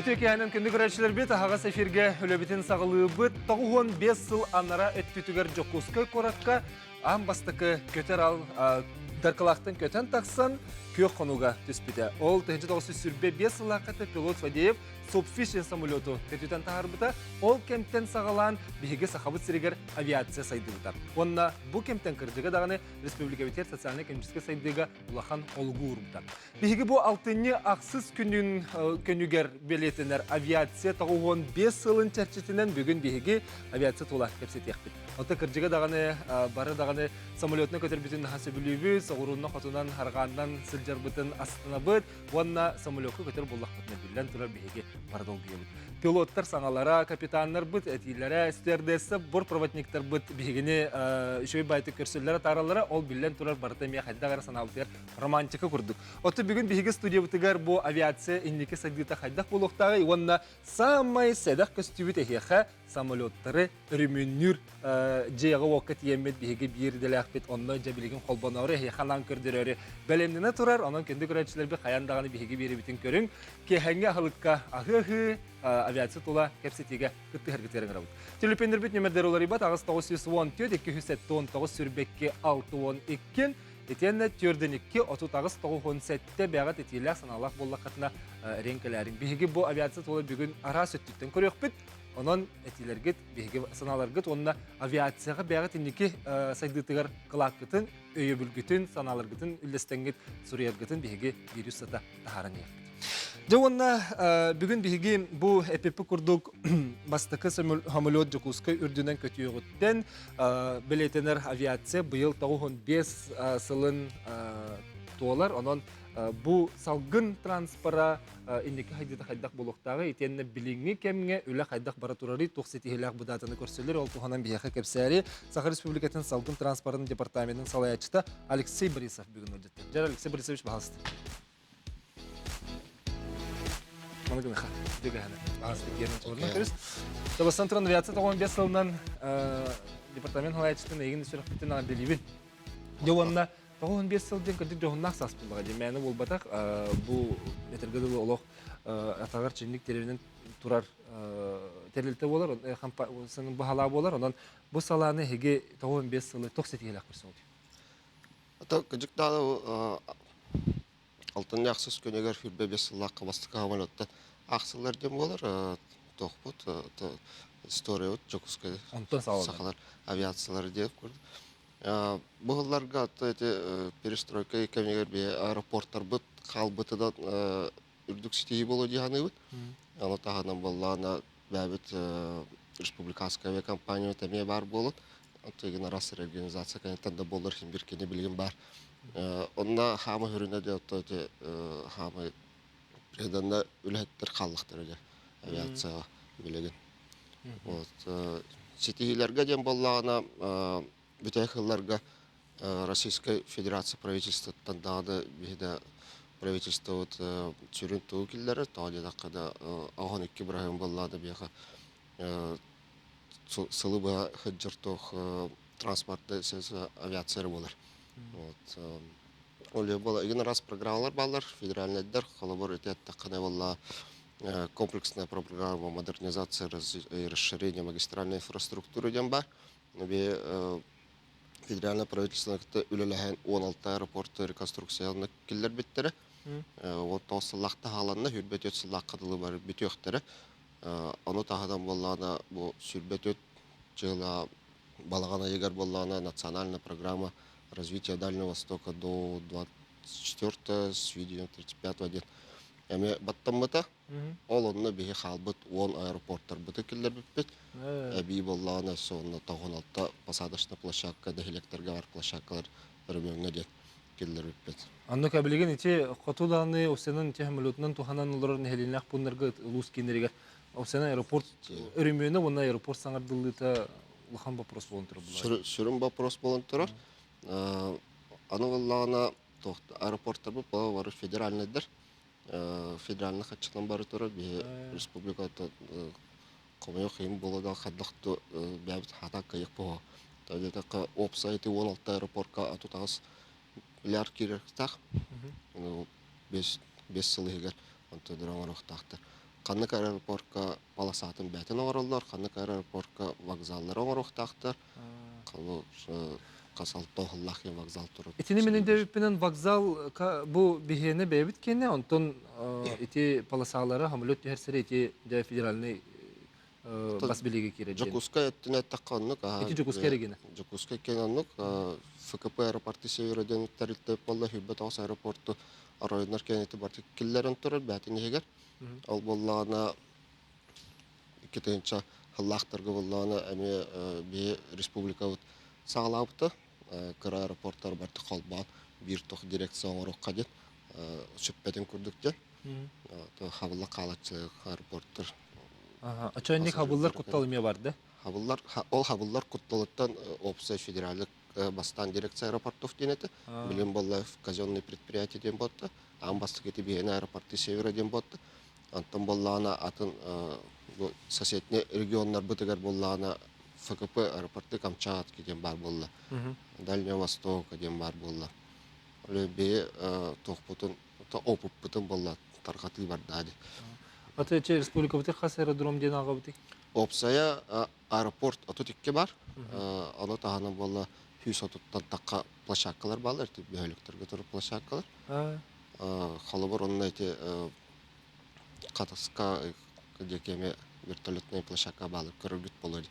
Үтүө киэһэнэн күндү көрөөччүлэрбит аһаҕас эфиргэ үлэбитин саҕалыыбыт. 95 сыл анара өттүтүгэр Дьокуускай куоракка аан бастакы көтөр ал Даркылаахтан көтөн тахсан күөх хонууга түспүтэ. Ол 1925 сыллаахха пилот Фадеев Субфиш самолету көтүтэн таһаарбыта. Ол кэмтэн саҕалаан биһиги Сахабыт сиригэр авиация сайдыбыта. Уонна бу кэмтэн кырдьыга даҕаны республикабытыгар социальнай-экономическай сайдыыга улахан олугу уурбута. Биһиги бу алтынньы ахсыс күнүн күнүгэр бэлиэтэнэр авиация 95 сылын чэрчитинэн бүгүн биһиги авиация тула кэпсэтиэхпит. Оттон кырдьыга даҕаны бары даҕаны самолетунан көтөрбүтүн наһаа сөбүлүүбүт, соҕуруунна хотунан арҕааннан сылдьарбытын астынабыт уонна самолекка көтөр буоллахпытына биллэн турар биһиги бары долгуйабыт. Пилоттар саҥалара, капитаннарбыт этиилэрэ, стюардесса, бортпроводниктарбыт биһигини үчүгэй баайтык көрсөллөрө таараллара, ол биллэн турар барыта эмиэ хайдах эрэ санаабытыгар романтика курдук. Оттон бүгүн биһиги студиябытыгар бу авиация инники сайдыыта хайдах буолуохтааҕый уонна саамай сэдэх көстүүбүт эһиэхэ самолеттары өрөмүөннүүр дьиэҕэ-уокка тиийэммит биһиги биир идэлээхпит онно дьэ билигин холбоноору эһиэхэ анаан көрдөрөөрү бэлэмнэнэ турар. Онон күндү көрөөччүлэрбит хайаан даҕаны биһиги биэрэбитин көрүҥ. Киэһэҥҥи аһылыкка аһыы-аһыы авиация тула кэпсэтиигэ кыттыһаргытыгар ыҥырабыт. Төлөпүөннэрбит нүмердэр уларыйбат 8 914 279 сүрбэкки 62 Итиэннэ түөрдэн икки, 38, 97 бэҕэ тэтиилээх санаалаах буоллаххытына эриэн кэлээриҥ. Биһиги бу авиация тула бүгүн араас өттүттэн көрүөхпүт. Онон этиилэргит, биһиги санааларгыт уонна авиацияҕа бэҕэ инники сайдыытыгар кылааккытын, өйөбүлгүтүн, санааларгытын үллэстэҥҥит суруйаргытын биһиги биир сата таһааран иһиэхпит. Дьэ уонна бүгүн биһиги бу эпиппит курдук бастакы самолет Дьокуускай үрдүнэн көтүөҕүттэн бэлиэтэнэр авиация быйыл 95 сылын туолар. Онон бу салгын транспора инники хайдыта хайдах буолуохтааҕый итиэннэ билиҥҥи кэмҥэ үлэ хайдах бара турарый туох ситиһиилээх бу даатаны көрсөлөр ол туһанан биһиэхэ кэпсээри Саха Республикатын салгын транспорын департаменын салайааччыта Алексей Борисов бүгүн ыалдьыттар. Дьэр Алексей Борисович баһаалыста. Маны гыныха дыгаһаны. Баһаалыста киэрин олорно көрүс. Табастан туран авиация 95 сылынан департамент салайааччытын эйигин сүрэхпиттэн эҕэрдэлиибин. Дьэ уонна 95 сыл диэн кырдьык дьоһуннаах саас буоллаҕа дии. Мээнэ буолбатах. Бу этэргэ дылы олох атаҕар чинник тэрилинэн турар тэрилтэ буолар, баһалаа буолар. Онон бу салааны эһиги 95 сылы туох ситиһиилээх көрсөҕүт? Ата кыдьык даҕаны алтынньы ахсыс күнүгэр 25 сыллаахха бастакы самолеттан аахсыллар диэн буолар. Туохпут историябыт Дьокуускай Онтон саҕаланар. Сахалар авиациялара диэн курдук. Бу сылларга эти перестройка кэмигэр биһи аэропортарбыт хаалбытынан үрдүк ситиһии буолуо дии саныыбыт. Ону таһынан буоллаҕына бэйэбит республиканскай авиакомпаниябыт эмиэ баар буолан, оттон араас организация кэнниттэн да буоллар син биир кини билигин баар. Онно хаама хүрүнэ диэн оттон ити хаамай преданно үлэһиттэр хааллахтара дьэ авиацияҕа билигин. Вот ситиһиилэргэ диэн буоллаҕына бүтэһик сылларга Российскай Федерация правительствоттан даҕаны биһи да правительствобыт сүрүн тугу киллэрэр, тоҕо диэтэххэ да 12 бырайыан буоллаҕына биһиэхэ сылы быһа сылдьар туох транспортный авиация эрэ буолар. Вот ол иһин буола игин араас программалар бааллар федеральнайдар холобур ити эттэххинэ буолла комплексная программа модернизации и расширения магистральной инфраструктуры диэн баар. Би федеральное правительство кытта үлэлэһэн 16 аэропорты реконструкцияны киллэрбиттэрэ. Вот тоҕус сыллаахта хааланна, 24 сыллаахха дылы бары бүтүөхтэрэ. Ону таһынан буоллаҕына бу 24 дьыла балаҕан ыйыгар буоллаҕына национальная программа развития Дальнего Востока до 24 с видением 35 диэн эмиэ баттаммыта. Ол онно биһи хаалбыт 10 аэропорттарбыты киллэрбиппит. Эбии буоллаҕына өссө онно 96 посадочная площадка нэһилиэктэргэ бар площадкалар өрөмүөҥҥэ диэн киллэрбиппит. Онно билигин ити хоту даҕаны Овсянан ити самолетунан туһанан олорор нэһилиэнньэлээх пууннарга улуус кииннэригэр Овсяна аэропорт өрөмүөнэ уонна аэропорт саҥардыллыыта улахан вопрос буолан турар булар. Сүрүн вопрос буолан турар. Аны буоллаҕына аэропорттарбыт бары федеральнайдар. Федеральный хаччынан бары турар. Биһи республиката хомойуох иһин буола да хайдах да бэйэбит хата кыайыах буоһа. Диэтэххэ уопсай ити 16 аэропортка 38 миллиард киириэхтээх. 5 сыл иһигэр онтон оҥоруохтаахтар. Ханнык аэропортка полосатын бээтин оҥороллор, ханнык аэропортка вокзаллары оҥоруохтаахтар. Хас алта уһуллаах вокзал турар. Итини мин өйдөөбүппүнэн вокзал бу биһиэнэ бэйэбит киэнэ, онтон ити полосалары самолет түһэр сирэ ити дьэ федеральный бас билиигэ киирэр диэн. Дьокуускай өттүнэн эттэххэ оннук. Ити Дьокуускай эрэгиэнэ. Дьокуускай киэн оннук. ФКП аэропорты Севера диэн тэрилтэ буолла 29 аэропорту оройуоннар киэнити барыта киллэрэн турар бээтин иһигэр. Ол буоллаҕына 2 тыһыынча сыллаахтарга буоллаҕына эмиэ биһи республикабыт саҕалаабыта. Кыра аэропортар барыта холбоон биир туох дирекция оҥоруохха диэн сүппэтин курдук диэн. Хабылла хаалаччы аэропорттар. Оччоонник хабыллар куттал эмиэ бар да? Хабыллар, ол хабыллар кутталыттан опция федеральный бастаан дирекция аэропортов диэн этэ. Билим буолла казенный предприятие диэн буолла. Аан бастакы ити биһиэнэ аэропорты Севера диэн буолла. Онтон буоллаҕына атын бу соседний регионнарбытыгар буоллаҕына ФКП аэропорты Камчатки диэн баар буолла. Дальнего Востока диэн баар буолла. Ол бэйэ туохпутун опыппытын буолла тарҕатыы барда дии. Аты че республикабытыгар хас аэродром диэн ааҕабытый? Уопсайа аэропорт 32 бар. Ону таһынан буолла 130-тан тахха площадкалар бааллар, бөһүөлэктэргэ турар площадкалар. Холобур, онно ити Хатаска диэки эмиэ вертолетная площадка баалар көрөргүт буолуо.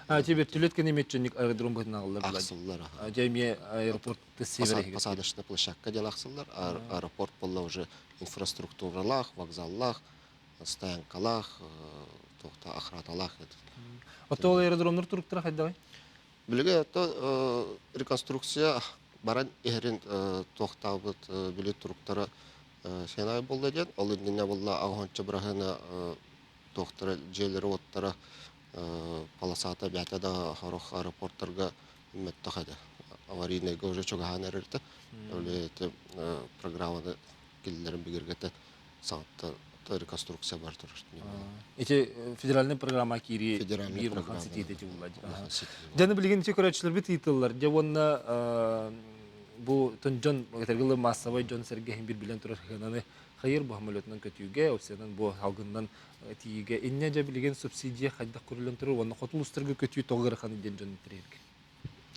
А те вертолет кэнэ эмиэ аэродром быһытынан аҕаллар Ахсыллар. Дьэ эмиэ аэропорт север Посадочная площадка диэн ахсыллар. Аэропорт буолла уже инфраструктуралаах, вокзаллаах, стоянкалаах, туохта охраналаах. Оттон ол аэродромнор туруктара хайдаҕый? Билиги это реконструкция баран иһэрин туохтаабыт били туруктара сыанай буолла диэн, ол иннинэ буолла аҕыһончо быраһына туохтара дьиэлэри-уоттара полосата бээтэ да сорох аэропорттарга мөттөх этэ. Аварийнайга уже чугаһаан эрэртэ. Ол это программаны киллэрин бигэргэтэ саҥатта реконструкция бар турар. Ити федеральный программа киирии Федеральный биир улахан программа. ситиитэ дьулла. Улахан ситии. Дьэни билигин ити көрөөччүлэрбит ыытыллар. Дьэ уонна бу дьон этэргэ массовай дьон сэргэһин бир билэн турар хыананы хайыр бу самолетунан көтүүгэ, опциянан бу салгынынан тиийиигэ. Инньэ дьэ билигин субсидия хайдах көрүллэн турар уонна хоту улуустарга көтүү тоҕо ыарахан диэн дьон интэриэһиргиир.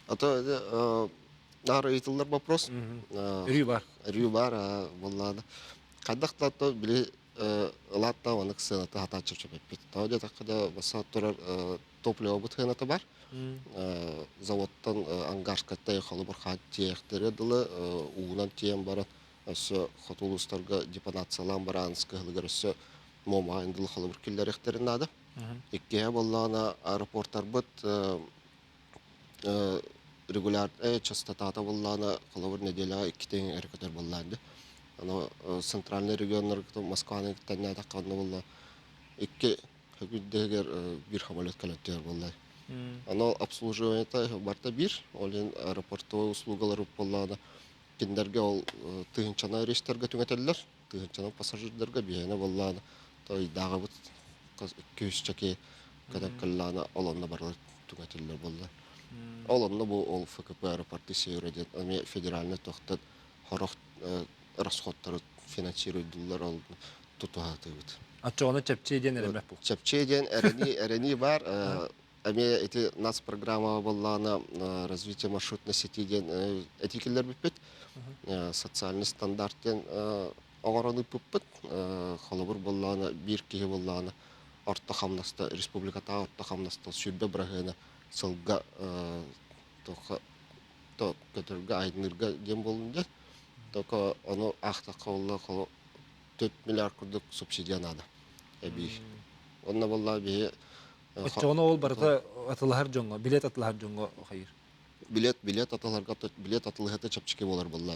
А то наар ыйытыллар вопрос. Өрүү бар. Өрүү бар буоллаҕына. Хайдах да то били ылаатта онык сыаната хатааччы чөпөппүт. Тоҕо диэтэххэ да баса турар топливобут сыаната бар. Заводтан ангарскаттай холобур хаат тиэхтэри дылы уунан тиэн баран өссө хоту улуустарга депонациялаан баран кыһылыгар өссө муомаҕа дылы холобур киллэриэхтэрин наада. Иккиһэ буоллаҕына аэропортарбыт регулярная частотата буоллаҕына холобур нэдиэлэҕэ иккитэ эрэ көтөр буоллаҕа дии. Аны центральный регионнарга Москваны тэҥнээтэххэ онно буолла икки үрдүгэр биир самолет кэлэн түһэр буолла. Аны обслуживаниета барыта биир, ол иһин аэропортовой услугалар буоллаҕына кинилэргэ ол тыһыынчанан рейстэргэ түҥэтэллэр, тыһыынчанан пассажирдарга биһиэнэ буоллаҕына то ыйдааҕыбыт 200 чеки көтөн кэллэҕинэ ол онно барылар түҥэтиллэр буолла. Ол онно бу ол ФКП аэропорты Севера диэн эмиэ федеральный тохтон сорох расходтары финансируйдуллар ол тутуһаатыбыт. Оччоҕуна чэпчиэ диэн эрэммэт бу. Чэпчиэ диэн эрэни эрэни бар эмиэ ити нацпрограмма буоллаҕына развитие маршрутной сети диэн этии киллэрбиппит. Социальный стандарт диэн оҥорон ыыппыппыт. Холобур буоллаҕына биир киһи буоллаҕына орто хамнаста республикатааҕы орто хамнаста 20 бырыһыана сылга туохха көтөргө айанныырга диэн буоллун диэн. Только ону аахтахха буолла 4 миллиард курдук субсидия наада эбии. Онно буолла биһи Оччоҕуна ол барыта атылаһар дьоҥҥо, билет атылаһар дьоҥҥо хайыр. Билет атыларга билет атылыһыта чэпчэки буолар буолла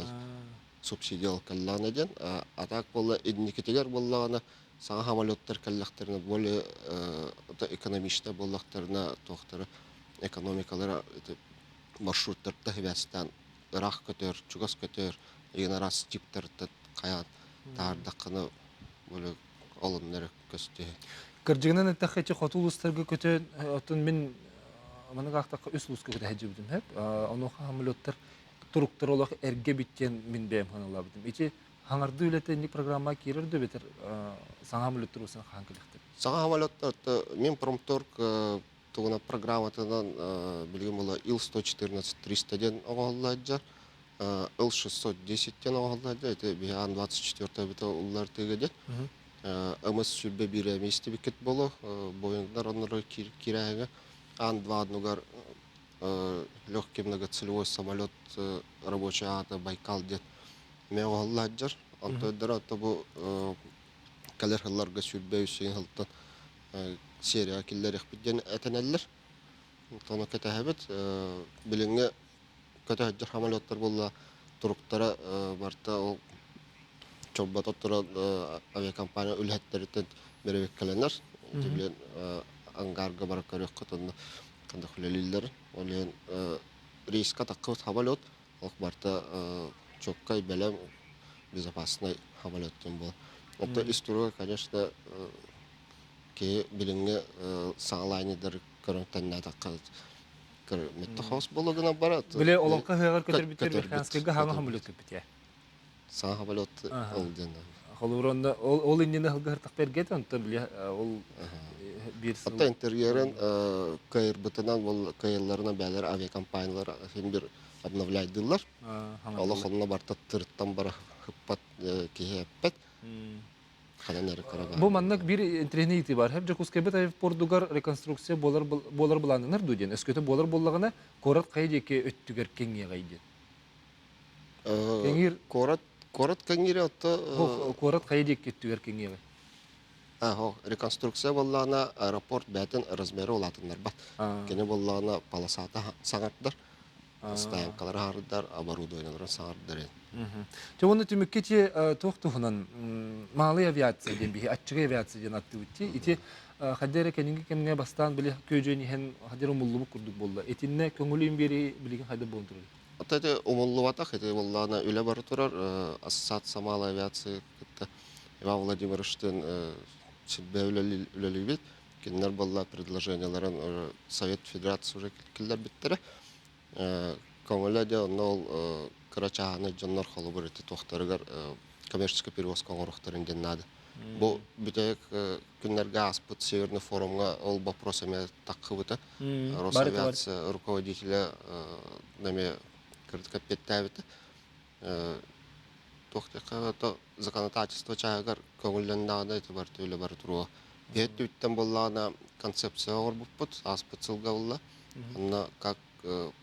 субсидия кэллэҕинэ диэн. А так буолла инникитигэр буоллаҕына саҥа самолеттар кэллэхтэринэ более экономичнай буоллахтарына туохтара экономикалара маршруттарта хибээстээн ыраах көтөр, чугас көтөр, игин араас типтэртэн хайаан таһаардаххына более олоннор көстүө. Кырдьыгынан эттэххэ ити хоту улуустарга көтөн оттон мин маннык аахтахха үс улууска көтө сылдьыбытым сөп. Онуоха самолеттар туруктара олох эргэ эбит диэн мин бэйэм санаалаабытым. Ити Хаҥардыы үлэтэ инник программа киирэр да бэтэр саҥа самолеттар усан хаһан кэлиэхтэр? Саҥа самолеттар Минпромторг тугуна программатынан билигин була Ил-114-300 диэн оҥоһуллаадьар. Ил-610 диэн оҥоһуллаадьар. Ити биһи Ан-24 эбитэ уллар тыга диэн. МС сүрбэ биир эми истибиккит боло. Боингдар оннору кирээһиҥэ. Ан-2 оннугар легкий многоцелевой самолет рабочий аата Байкал диэн эмиэ оҥоһуллаадьар. Онтойдоро ото бу кэлэр сылларга сүрбэ үс сылтан серияҕа киллэриэхпит диэн этэнэллэр. Ону кэтэһэбит. Билиҥҥи көтө сылдьар самолеттар буолла туруктара барыта ол чолбото туран авиакомпания үлэһиттэриттэн бэрэбиэркэлэнэр. Билэн ангарга бара көрүөххүт онно ханна үлэлииллэр. Ол иһин рейска таххыбыт самолет Ол барыта чуоккай бэлэм безопасный самолет диэн буолар. Оттон ис туруга, конечно, киһи билиҥҥи саҥа лайнердары көрөн тэннээтэххэ метто хаос буолла гынан барат. Били олоҥхо ыһыаҕар көтөрбүттэр Верхоянскайга хаама самолет көппүт ээ. Саҥа самолет ол диэн. Холобур онно ол ол иннинэ сылгыһыртахта эргэтэ онтон били ол биир сыл. Оттон интерьерин кыайырбытынан ол кыайылларынан бээлэр авиакомпаниялар син бир обновляйдыыллар. Олох онно барта тырыттан бара хыппат киһи эппэт. Ханан эрэ кыра Бу маннык биир интэриэһинэй ыйытыы баар. Дьокуускайбыт аэропордугар реконструкция буолар буолар былааннанар дуу диэн. Өскөтө буолар буоллаҕына, куорат хайа диэки өттүгэр кэҥиэҕэй диэн. Кэҥиир Куорат куорат кэҥиирэ отто куорат хайа диэки өттүгэр кэҥиэҕэй? Реконструкция буоллаҕына аэропорт бэйэтин размера улаатыннарбат. Кини буоллаҕына полосата саҥардар. Стоянкалары аһардар, оборудованиеларын саҥардар. Дьэ уонна түмүккэ ити туох туһунан малый авиация диэн биһи аччыгый авиация диэн аттыбыт дии. Ити хайда эрэ кэнники кэмҥэ бастаан били күөдьүйэн иһэн хайда эрэ умуллубут курдук буолла. Итиннэ көҥүлүн биэрии билигин хайда буолан турар? Ата ити умуллубатах, ити буоллаҕына үлэ бара турар. Ассоциация малой авиации кытта Иван Владимировичтыын силбэ үлэлиибит. Кинилэр буолла предложениеларын Совет Федерации уже киллэрбиттэрэ. Көҥүлэ дьэ онно ол кыра чааһынай дьоннор холобур ити туохтарыгар коммерческий перевозка оҥоруохтарын диэн наада. Бу бүтэһик күннэргэ ааспыт Северный форумҥа ол вопрос эмиэ таххыбыта. Росавиация руководителя эмиэ кырдык эппиэттээбитэ. Туох диэххэ то законодательство чааһыгар көҥүллэннэҕинэ ити барыта үлэ бара туруо. Биһи өттүбүттэн буоллаҕына концепция оҥорбуппут ааспыт сылга буолла. Онно как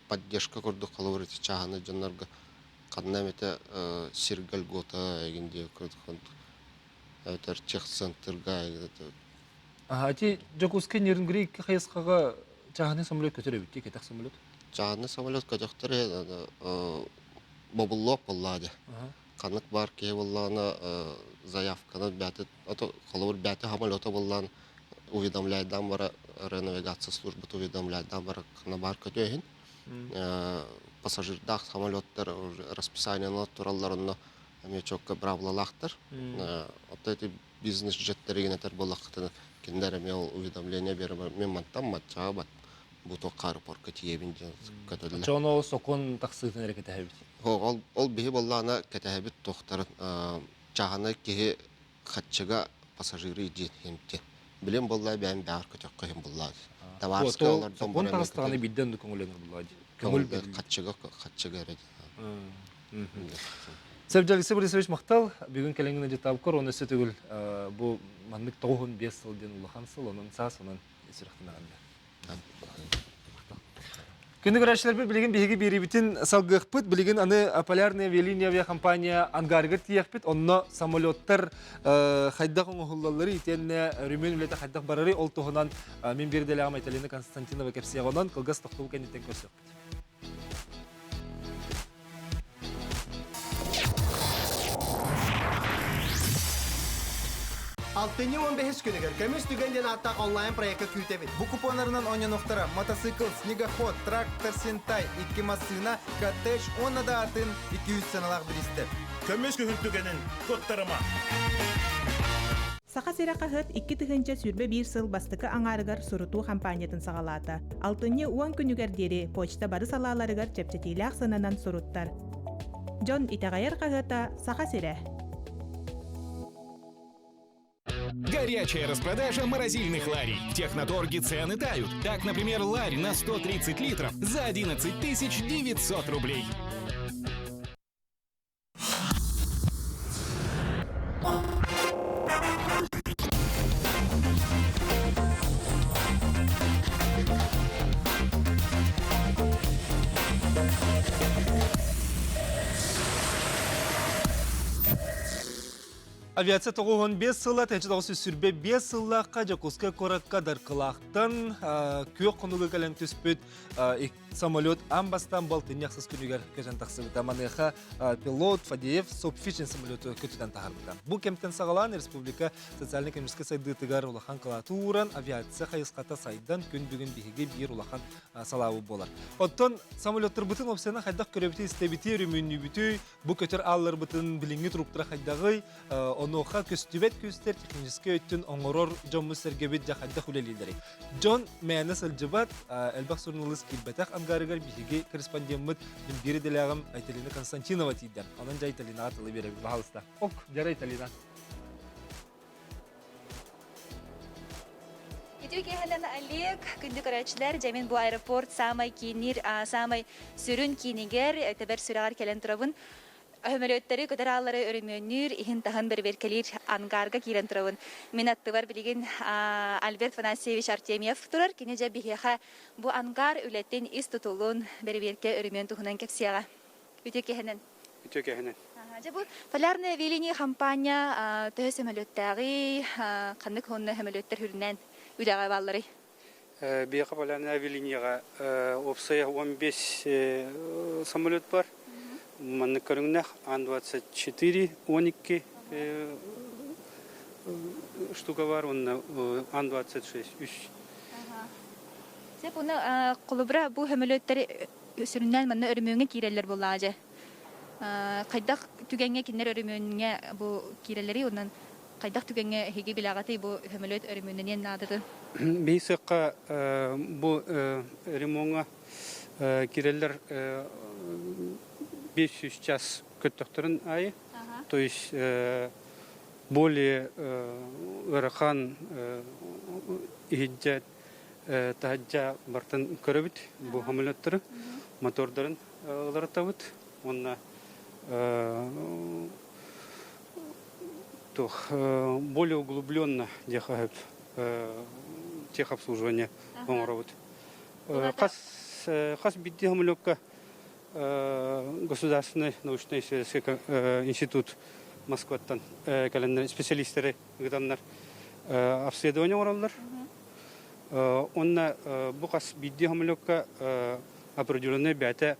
поддержка курдук холобур ити чааһынай дьоннорго ханна эмитэ сиргэ льгота эгин диэ эбэтэр техцентрга Аха, ити Дьокуускай Нерюнгри икки хайысхаҕа чааһынай самолет көтөр эбит дии, кэтэх самолет. Чааһынай самолет көтөхтөр бобуллуох буоллаа дии. Ханнык баар киһи буоллаҕына заявканы бэйэтэ холобур бэйэтэ самолета буоллаан уведомляйдаан бара ренавигация службата уведомляйдаан бара ханна баар көтүө иһин пассажирдаах самолеттар расписаниелар тураллар онно эмиэ чокка быраабылалаахтар. Оттон ити бизнес-джеттэригин этэр буоллаххытына кинилэр эмиэ ол уведомление биэрэ мен мантан матчаҕа бат бу туохха аэропорка тиийэбин диэн көтөллөр. Оччоҕуна ол сокуон тахсыытын эрэ кэтэһэбит. Ол ол биһи буоллаҕына кэтэһэбит туохтарын чааһынай киһи хаччыга пассажиры диэн хемти. Билим буоллаа бэйэм бэҕэр көтөххө иһин буллаа. Табаарыска олордон Сокуон таҕыстаҕына биирдэ оннук көҥүллэнэр буллаа дии. Көҥүл хаччыга хаччыга эрэ Севдя Алексей Борисович махтал. Бүгүн кэлэҥҥин дьытаабыккар уонна өссө төгүл бу маннык 95 сыл диэн улахан сыл, онон саас онон сүрэхтэнэҕиннэ. Күндү көрөөччүлэрбит билигин биһиги биэриибитин салгыахпыт. Билигин аны Полярная авиалиния авиакомпания ангарыгар тиийиэхпит. Онно самолеттар хайдах оҥоһуллаллары итиэннэ өрөмүөн үлэтэ хайдах барарый ол туһунан мин биир идэлээҕим Айталина Константинова кэпсиэҕэ. Онон кылгас тохтобул кэнниттэн көрсүөхпүт. Алтынньы 15 күнүгэр Көмүс түгэн диэн ааттаах онлайн-проекка күүтэбит. Бу купоннарынан оонньонуохтара мотоцикл, снегоход, трактор Сентай, икки массыына, коттедж уонна да атын 200 сыаналаах бириистэр. Көмүс күһүн түгэнин куоттарыма! Саха сирэ хаһыат 2021 сыл бастакы аҥаарыгар сурутуу хампаанньатын саҕалаата. Алтынньы 10 күнүгэр диэри почта бары салааларыгар чэпчэтиилээх сыананан суруттар. Дьон итэҕэйэр хаһыата Саха сирэ. Горячая распродажа морозильных ларей. В Техноторге цены тают. Так, например, ларь на 130 литров за 11 900 рублей. Авиация 95 сыла, 1925 сыллаахха Дьокуускай куоракка Даркылаахтан күөх хонуга кэлэн түспүт самолет аан бастаан балтынньы ахсыс күнүгэр көтөн тахсыбыта. Маныаха пилот Фадеев Сопфичин самолету көтүтэн таһаарбыта. Бу кэмтэн саҕалаан республика социально-экономическай сайдыытыгар улахан кылааты ууран, авиация хайысхата сайдан күн бүгүн биһиги биир улахан салаабыт буолар. Оттон самолеттарбытын опсияны хайдах көрөбүтүй, истэбитий, өрөмүөннүүбүтүй, бу көтөр аалларбытын билиҥҥи туруктара хайдаҕый, онуоха көстүбэт күүстэр техническэй өттүн оҥорор дьоммут-сэргэбит дьэ хайдах үлэлииллэрий? Дьон мээнэ сылдьыбат, элбэх суруналыыс киирбэтэх ангарыгар биһиги корреспондеммыт биир идэлээҕим Айталина Константинова тиийдэ. Онон дьэ Айталинаҕа тылы биэрэбит, баһаалыста. Ок, дьэ Айталина. Үтүө киэһэнэн Олег, күндү көрөөччүлэр, дьэ мин бу аэропорт саамай киинниир, саамай сүрүн киинигэр, тэбэр сүрэҕэр кэлэн турабын. Өһөмөлүөттэри, көтөр ааллары өрөмүөннүүр, иһин-таһын бэрэбиэркэлиир ангарга киирэн турабын. Мин аттыбар билигин Альберт Афанасьевич Артемьев турар. Кини дьэ биһиэхэ бу ангар үлэтин ис тутулун, бэрэбиэркэ өрөмүөн туһунан кэпсиэҕэ. Үтүө киэһэнэн. Үтүө киэһэнэн. Дьэ бу Полярное авиалиния хампаанньа төһө сөмөлүөттээҕий, ханнык уонна сөмөлүөттэр үрүнэн үлэҕэ баалларый? Биһиэхэ Полярная авиалинияҕа уопсайа 15 самолет бар. Маннык көрүҥнээх Ан-24, 12 штука бар уонна Ан-26 үс. Сөп, уонна холобура бу сөмөлүөттэр сүрүннээн манна өрөмүөҥҥэ киирэллэр буоллаҕа дьэ. Хайдах түгэҥҥэ кинилэр өрөмүөҥҥэ бу киирэллэрий уонна хайдах түгэҥҥэ эһиги билэҕитий бу сөмөлүөт өрөмүөннэниэн наадатын? Биһи сыахха бу ремоҥҥа киирэллэр 500 час көттөхтөрүн аайы, то есть более ыарахан иһирдьэ таһырдьа бартан көрөбүт бу самолеттары, мотордарын уларытабыт уонна туох более углубленно диэхэ техобслуживание оҥоробут. Хас хас биирдии самолекка Государственный научно-исследовательский институт Москваттан кэлэннэр специалистеры ыытаннар обследование оҥороллор. Онно бу хас биирдии самолекка определенный бэйэтэ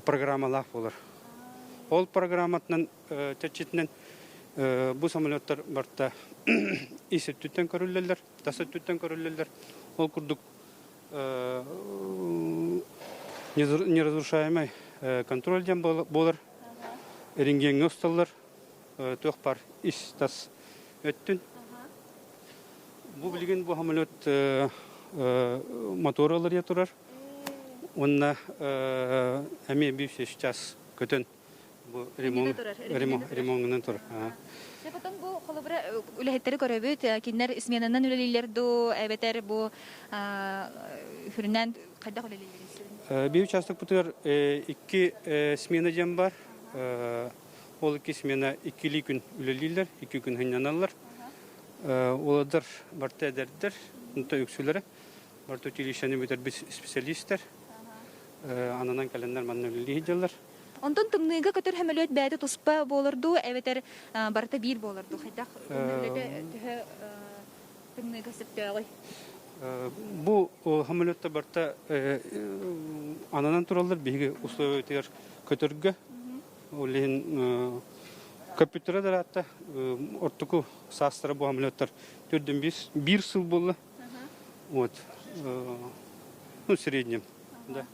программалаах буолар. Ол программатынан чэрчитинэн бу самолеттар барыта ис өттүттэн көрүллэллэр, тас өттүттэн көрүллэллэр. Ол курдук неразрушаемый контроль диэн буолар. Рентгеҥҥэ усталлар, туох баар ис-тас өттүн. Бу билигин бу самолет мотор ыларыйа турар. Уонна эмиэ биир сейчас көтөн бу ремонтунан турар. Потом бу холобура үлэһиттэри көрөбүт, кинилэр сменанан үлэлииллэр дуу, эбэтэр бу сүрүннээн хайдах үлэлииллэрий? Биир участокпутугар икки смена диэн бар. Ол икки смена иккилии күн үлэлииллэр, икки күн сынньаналлар. Уолаттар барыта эдэрдэр, онто үксүлэрэ барыта училищены бүтэрбит специалистэр. Ананан кэлэннэр манна үлэлии сылдьаллар. Онтон тымныыга көтөр сөмөлүөт бэйэтэ туспа буолар дуу, эбэтэр барыта биир буолар дуу? Хайдах үлэтэ төһө тымныыга сөптөөҕүй? Бу самолеттар барыта ананан тураллар биһиги условиятыгар көтөргө. Ол иһин көппүттэрэ да ыраатта. Ортоку саастара бу самолеттар төрдүн биир сыл буолла. Вот. Ну, в среднем, да.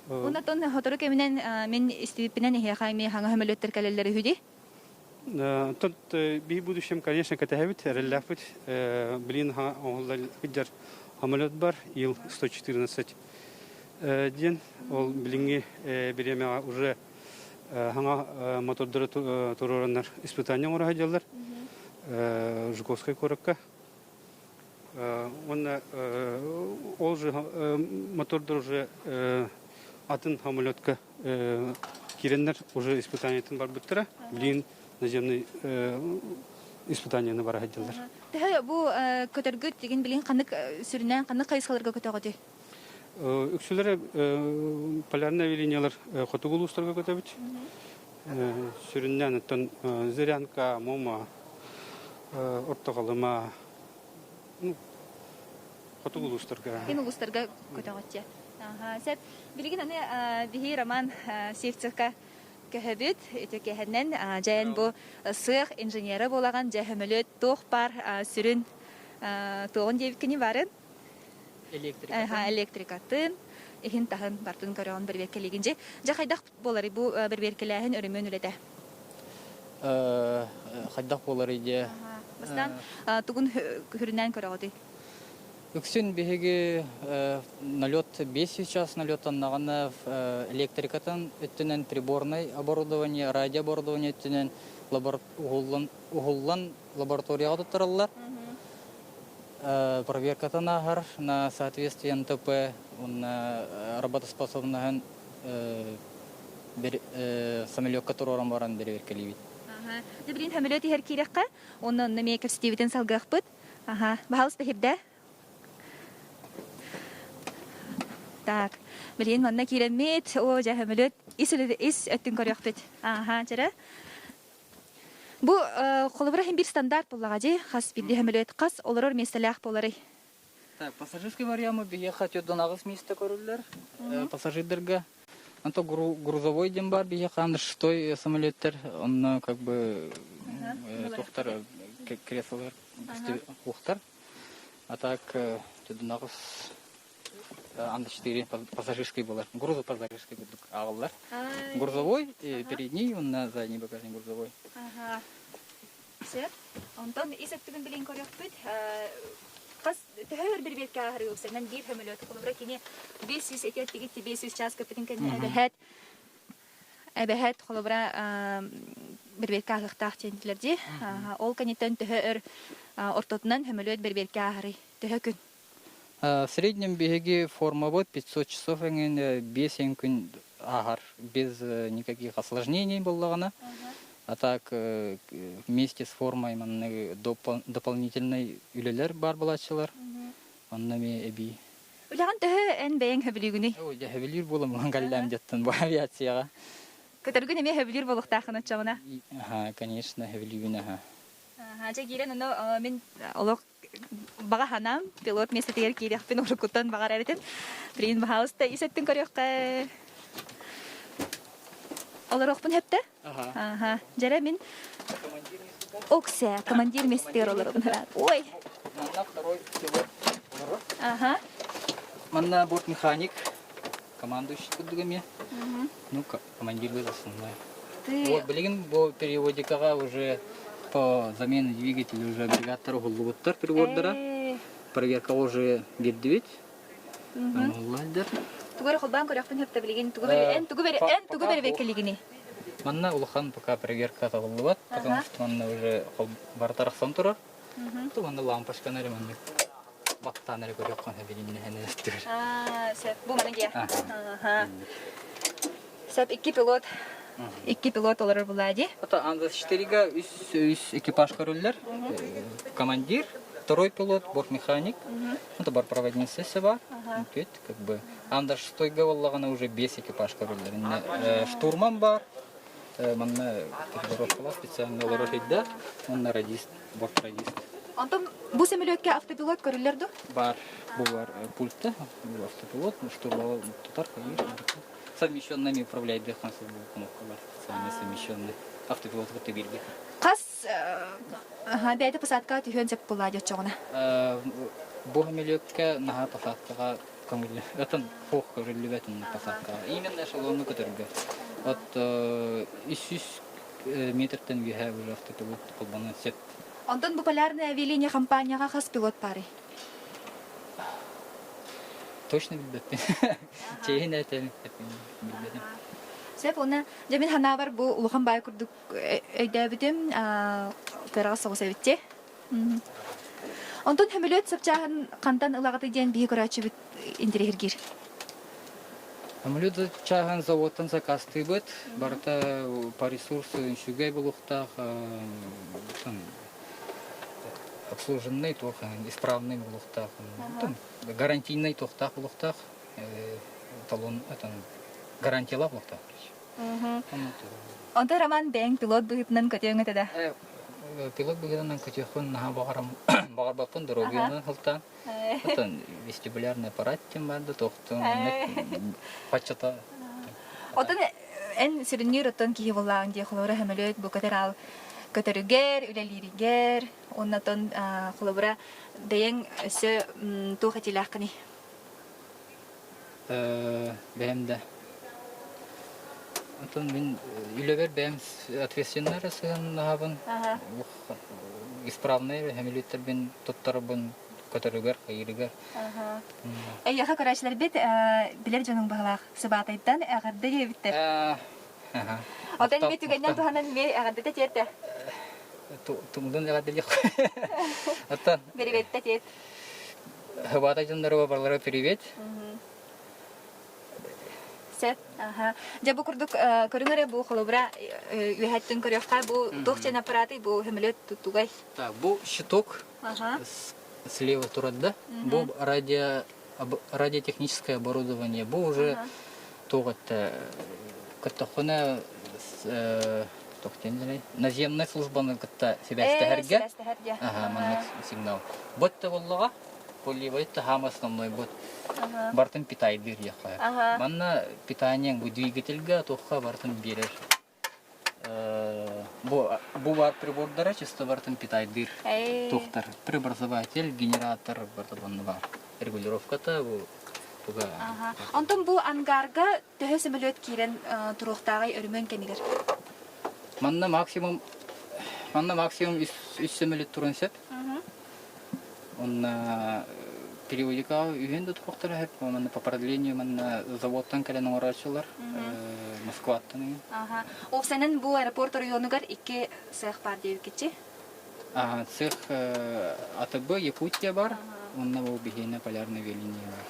Онтон сотору кэминэн мин истибиппинэн эһиэхэ эмиэ хаҥа сөмөлүөттэр кэлэллэр үһү дии? Тут би будущем, конечно, кэтэһэбит, эрэллээхпит. Блин, оҥоһуллар самолет бар, Ил-114 диэн. Ол билиҥҥи бириэмэҕэ уже хаҥа мотордары туруораннар испытание оҥоро сылдьаллар. Жуковскай куоракка. Уонна ол же мотордар уже атын самолетка киирэннэр уже испытаниетын барбыттара. Билигин наземный испытанияны бара сылдьаллар. Төһө бу көтөргүт дигин билигин ханнык сүрүннээн ханнык хайысхаларга көтөҕүтүй? Үксүлэрэ полярная линиялар хотугу улуустарга көтөбүт. Сүрүннээн оттон Зырянка, Муома, Орто Халыма, хотугу улуустарга. Кин улуустарга көтөҕүтчэ. Сеп, билигин аны биһи Роман Сивцевка көһөбүт. Үтүкэһэннэн дьээн бу сыах инженера буолаган дьэ хөмөлөт туох бар сүрүн туоҕун диэбиккини барын электрикатын иһин таһын бартын көрөҕүн бэрбиэркэлиигин дьэ дьэ хайдах буоларый бу бэрбиэркэлээһин өрөмүөн үлэтэ хайдах буоларый диэ бастаан тугун хүрүнээн көрөҕүтүй Үксүн биһиги налет 5 сейчас налеттаннаҕына электрикатын өттүнэн приборнай оборудование, радиооборудование өттүнэн уһуллан лабораторияҕа туттараллар. Проверкатын ааһар на соответствие НТП уонна работоспособноһын самолетка туруоран баран бэрэбиэркэлиибит. Дьэ билигин самолет иһэр киирэххэ, уонна онно эмиэ кэпсэтиибитин салгыахпыт. Аха, баһаалыста иһирдэ. Так, билигин манна киирэммит, оо, дьэ, самолет ис ис өттүн көрүөхпүт. Аха, чэрэ. Бу холобура иһин биир стандарт буоллаҕа дии, хас биирдии сөмөлүөт хас олорор миэстэлээх буоларый? Так, пассажирский вариамы биһиэхэ 4 место көрүллэр пассажирдарга. Онто грузовой диэн бар биһиэхэ аны шестой самолеттер, онно как бы туохтар креслолар уохтар. А так 4 Ан-4 пассажирский буолар. Грузопассажирский курдук ааҕыллар. Грузовой передний уонна задний багажник грузовой. Ага. Сөп. Онтон ис өттүгүн билин көрүөхпүт. Хас төһө өр бирбиэккэ ааһарыы үксэнэн биир хөмөлөт. Холобура кини 500 этиэттигит 500 час көппүтүн кэннэ эбэһээт эбэһээт холобура бирбиэккэ ааһыахтаах диэнтилэр дии. Ол кэнниттэн төһө өр ортотунан хөмөлүөт бирбиэккэ ааһарый? Төһө күн? В среднем биһиги формабыт 500 часов эҥин 5 күн ааһар без никаких осложнений буоллаҕына. А так вместе с формой маннык дополнительный үлэлэр баар буолааччылар. Онно эмиэ эбии. Үлэҕин төһө эн бэйэҥ сөбүлүүгүнүй? Ой, дьэ сөбүлүүр буоламмын кэллэм дьэттэн бу авиацияҕа. Көтөргүн эмиэ сөбүлүүр буолуохтааххын оччоҕуна? Аха, конечно, сөбүлүүбүн аха. Аха, дьэ киирэн ону мин олох баҕа санаам пилот миэстэтигэр киириэхпин уруккуттан баҕарар этим. Билигин баһаалыста ис өттүн көрүөххэ. Олоруохпун сөптө? Аха. Дьэрэ мин Оксе, командир миэстэтигэр олоробун. Ой. Манна второй пилот олорор. Аха. Манна бортмеханик, командующий курдук эмиэ. Ну, командир был основной. Вот, билигин бу периодикаҕа уже по замене двигателя уже агрегаттар уһуллубуттар прибордара. Проверка уже биэрдибит. Оҥоһуллар. Тугу эрэ холбоон көрүөхпүн сөптө билигин тугу эн тугу эн тугу бэрэбиэркэлигиний? Манна улахан пока проверка табыллыбат, потому что манна уже барыта арахсан турар. То манна лампочканы эрэ маннык баттаан эрэ көрүөххүн билиннэ өттүгэр. Аа, сөп. Бу маны дия. Аха. Сөп, икки пилот. Икки пилот олорор булади. Это Ан-24-га үс, үс экипаж көрүллэр. Командир, второй пилот, бортмеханик. Это бортпроводница бар. Бүт, как бы. Ан-26-га боллаҕына уже бес экипаж көрүллэр. Штурман бар. Манна перегородкалар специально олорор ирдэ. Манна радист, бортрадист. Онтон бу сөмөлүөккэ автопилот көрүллэр дуо? Бар, бу бар пультта, бу автопилот, штурвал тутар, совмещенными управляет кнопкалар, специально совмещенный автопилот кытта бииргэ. Хас бэйэтэ посадкаҕа түһүөн сөп буолла дьоччоҕуна? Бу сөмөлүөккэ наһаа посадкаҕа көҥүллү, атын хуох көрүллүбэт посадкаҕа. Именно эшелону көтөргө. От 300 метртэн үөһэ уже автопилот холбонуон сөп. Онтон бу полярная авиалиния компанияҕа хас пилот баарый? Точно билбэппин. Чэйин этэн билбэтим. Сөп, уонна дьэ мин санаабар бу улахан баай курдук өйдөөбүтүм кыараҕас соҕус эбит Онтон сөмөлүөт сапчааһын хантан ылаҕытый диэн биһи көрөөччүбүт интэриэһиргиир. Самолет чааһын заводтан заказтыыбыт. Барыта по ресурсу үчүгэй буолуохтаах, обслуженный туох исправный буолуохтаах, гарантийнай туохтаах буолуохтаах, талон гарантиялаах буолуохтаах. Онтон Роман бэйэҥ пилот быһыытынан көтүөҥ этэ да? Пилот быһыытынан көтүөхпүн наһаа баҕарбаппын, доруобуйанан сылтаан. Оттон вестибулярный аппарат диэн баар да туохтун баччата. Оттон эн сүрүннүүр оттон киһи буоллааҕын дии холобура сөмөлүөт бу көтөр аал көтөрүгэр, үлэлииригэр уонна оттон холобура бэйэҥ өссө туох этиилээххиний? Бэйэм да. Оттон мин үлэбэр бэйэм ответственнай эрэ сыһыаннаһабын. Исправнай сөмөлүөттэрбин туттарабын көтөрүгэр, хайыырыгар. Эйиэхэ көрөөччүлэрбит билэр дьонуҥ баһылаах Сыбаатайтан эҕэрдэ диэбиттэр. Оттон ими түгэннэн туһанан эмиэ эҕэрдэтэ тиэртэ. Тумдун эҕэрдэлиэх. Оттон Берибеттэ тиэт. Хыбаата дьонноругар барылара привет. Сөп. Аха. Дьэ бу курдук көрүҥ эрэ бу холобура үөһэттэн көрүөххэ бу туох дьэн аппаратый бу сөмөлүөт тугай? Так, бу щиток слева турар да. Бу радио радиотехническое оборудование. Бу уже туох это кытта наземная службаны кытта сибээстэһэргэ аха маннык сигнал бот да боллоҕа полевой таһаам основной бот бартын питайдыыр диэххэ манна питание бу двигательга туохха бартын биэрэр бу бу бар прибордара чисто бартын питайдыыр туохтар преобразователь генератор барта бар регулировката бу туга Онтон бу ангарга Төһө сөмөлүөт киирэн туруохтааҕый өрөмүөн кэмигэр? Манна максимум манна максимум үс, үс сөмөлүөт турун сөп. Онна периодика үһүн да туруохтара сөп. Манна по продлению манна заводтан кэлэн оҥорооччулар Москваттан эҥин. Аха. Уопсайынан бу аэропорт оройуонугар икки цех баар диэбиккитчи? Цех АТБ Якутия бар, онно бу биһиэнэ полярный веление бар.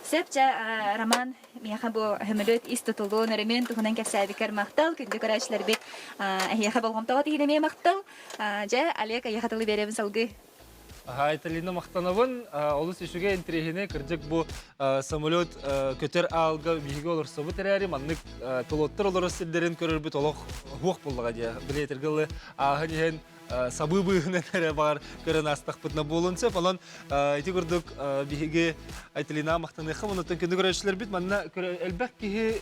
Сөп, дьэ, Роман, миэхэ бу сөмөлүөт ис тутулун, өрөмүөн туһунан кэпсээбиккэр махтал, күндү көрөөччүлэрбит эһиэхэ болҕомтоҕо тиһин эмиэ махтал. Дьэ, Олег, эйиэхэ тылы биэрэбин салгыы. Айталина махтанабын. Олус үчүгэй интэриэһинэй кырдьык бу самолет көтөр аалга биһиги олорсобут эрээри маннык пилоттар олорор сирдэрин көрөрбүт олох уһуох буоллаҕа дии. Билиэтэргэ ылы ааһан иһэн сабыы быыһынан эрэ баҕар көрөн аастахпытына буолуон сөп. Онон ити курдук биһиги Айталина махтаныахха онуттан күндү көрөөччүлэрбит манна элбэх киһи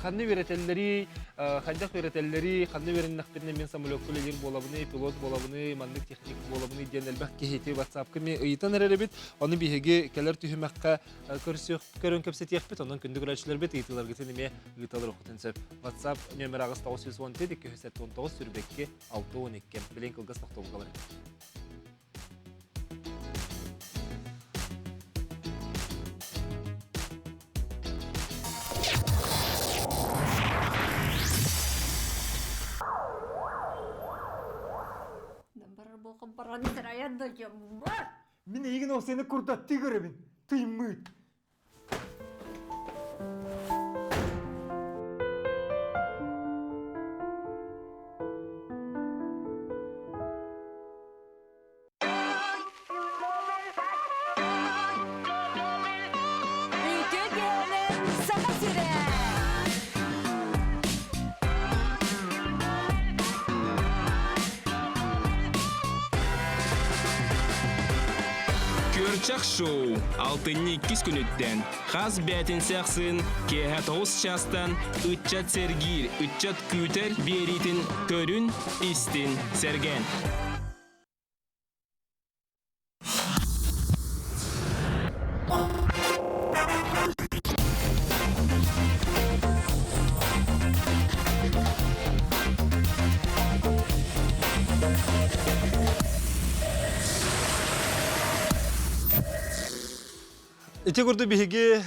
ханна үөрэтэллэрий, хайдах үөрэтэллэрий, ханна үөрэннэхпитинэ мин самолекка үлэлиир буолабыный, пилот буолабыный, маннык буолабыный диэн элбэх киһи ити WhatsApp-ка эмиэ ыйытан эрэр эбит. Ону биһиги кэлэр түһүмэххэ көрсүөх көрөн кэпсэтиэхпит. Онон күндү көрөөччүлэрбит ыйытыыларгытын эмиэ ыыталар охотун сөп. WhatsApp номер 917 279 22 612. Билин кылгас тохтобулга барыт. Мин эйигин ол сени курдаттыы көрөбүн. Тыймыыт. Үтүө киэһэнэн Саха сирэ! Күөрчэх шоу алтынньы иккис күнүттэн хас бээтинсэ ахсын киэһэ тоҕус чаастан ыччат сэргиир, ыччат күүтэр биэриитин көрүн, истин, сэргээн. Ити курдук биһиги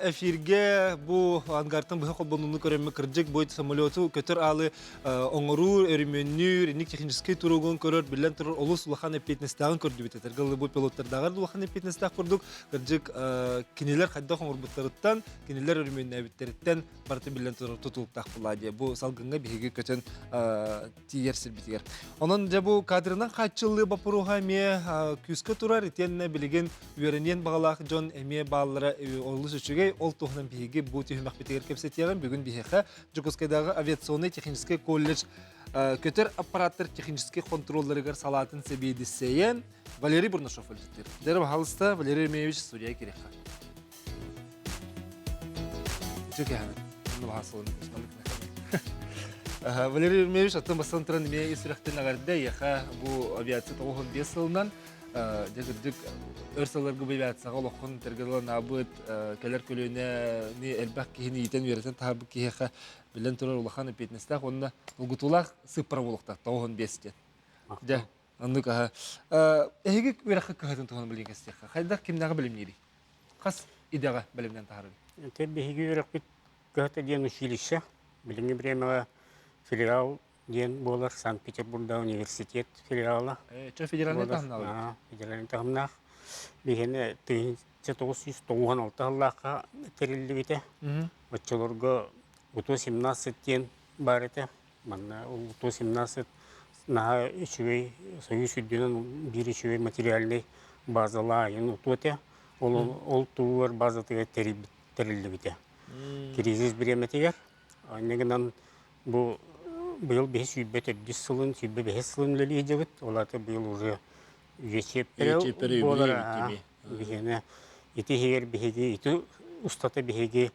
эфиргэ бу ангартан быһа холбонууну көрөммүт кырдьык бу самолету көтөр аалы оҥоруу, өрөмүөннүүр, инник техническэй туругун көрөр, биллэн турар олус улахан эппиэтинэстээҕин көрдүбүт. Этэргэ бу пилоттардааҕар да улахан эппиэтинэстээх курдук кырдьык кинилэр хайдах оҥорбуттарыттан, кинилэр өрөмүөннээбиттэриттэн барыта биллэн турар тутулуктаах буолла дии. Бу салгыҥҥа биһиги көтөн тиийэр сирбитигэр. Онон дьэ бу кадрынан хааччыллыы боппуруоһа эмиэ күүскэ турар, итиэннэ билигин үөрэниэн баҕалаах дьон эмиэ бааллара олус үчүгэй. Ол туһунан биһиги бу түһүмэхпитигэр кэпсэтиэҕим. Бүгүн биһиэхэ Дьокуускайдааҕы авиационнай техническэй колледж көтөр аппараттар техническэй хонтуруолларыгар салаатын сэбиэдиссэйэ Валерий Бурнашов үлэлиир. Дьэ, баһаалыста, Валерий Еремеевич, студия кириэххэ. Валерий Еремеевич, аттан бастан туран эмиэ ис сүрэхтэн эҕэрдэ эйиэхэ бу авиация 95 сылынан дьэ кырдьык өр сылларга бу авиацияҕа олоххун тэргэ анаабыт кэлэр көлүөнэни элбэх киһини иитэн үөрэтэн таһаарбыт киһиэхэ биллэн турар улахан эппиэтинэстээх уонна долгутуулаах сыыппара буолуохтаах 95 диэн. Дьэ, оннук аһа. Эһиги үөрэххэ кыһатын туһунан билиҥ кэстиэххэ. Хайдах кимнээҕи билимниирий? Хас идэҕэ бэлэмнэн таһаарабый? Ити биһиги үөрэхпит кыһата диэн училище. Билиҥҥи бириэмэҕэ филиал диэн буолар Санкт-Петербурга университет филиала. Чө федеральный таһымнаах? Федеральный таһымнаах. Биһиэнэ 1996 сыллаахха тэриллибитэ. Оччолорго УТО-17 диэн баар этэ. Манна УТО-17 наһаа үчүгэй Союз үрдүнэн биир үчүгэй материальнай базалаайын УТО этэ. Ол, ол тугугар базатыгар тэриллибитэ. Кризис бириэмэтигэр. Анньа гынан бу быйыл биһи 124 сылын, 105 сылын үлэлии сылдьабыт. Ол аата быйыл уже үйэ чиэппэрэ буолар. Биһиэнэ ити иһигэр биһиги ити устата биһиги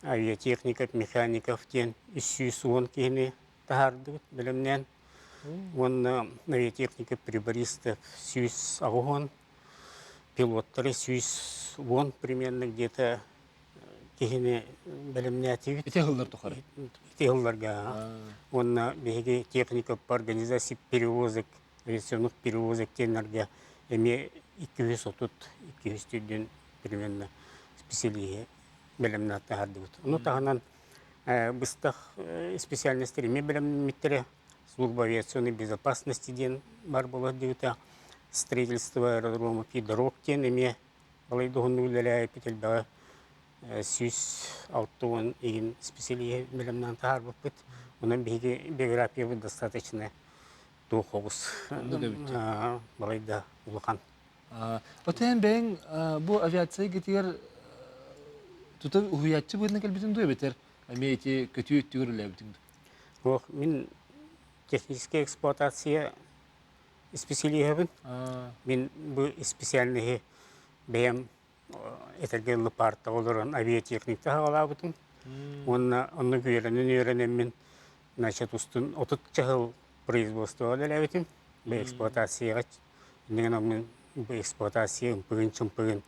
авиатехников, механиков диэн 310 киһини таһаардыбыт бэлэмнээн. Уонна авиатехника прибористов 180, пилоттары 110 примерно где-то киһини бэлэмнээтибит. Ити сыллар тухары? Ити сылларга. Уонна биһиги техника по организации перевозок, авиационных перевозок диэннэргэ эмиэ 230, 200 примерно специалиһи бэлэмнээн таһаардыбыт. Ону таһынан быстах специальностар эмиэ бэлэмнэммиттэрэ. Служба авиационной безопасности диэн бар буолар диэбитэ. Строительство аэродромов и дорог диэн эмиэ балай да уһуннук үлэлээбиппит элбэҕи 160 игин специалиһи бэлэмнээн таһаарбыппыт. Онон биһиги биографиябыт достаточно туох оҕус балай да улахан. Отон бэйэҥ бу авиация эйгэтигэр тута уһуйааччы быһыытынан кэлбитиҥ дуу эбэтэр эмиэ ити көтүү өттүгэр үлэлээбитиҥ дуу? Ох, мин техническая эксплуатация исписэлииһэбин. Мин бу специальноһы бэйэм этэргэ дылы паартаҕа олорон авиатехникта саҕалаабытым. Уонна онно үөрэнэн-үөрэнэммин значит устун 30 чаһыл производствоҕа үлэлээбитим. Бу эксплуатацияҕа инньэ гынан бу эксплуатация ымпыгын-чымпыгын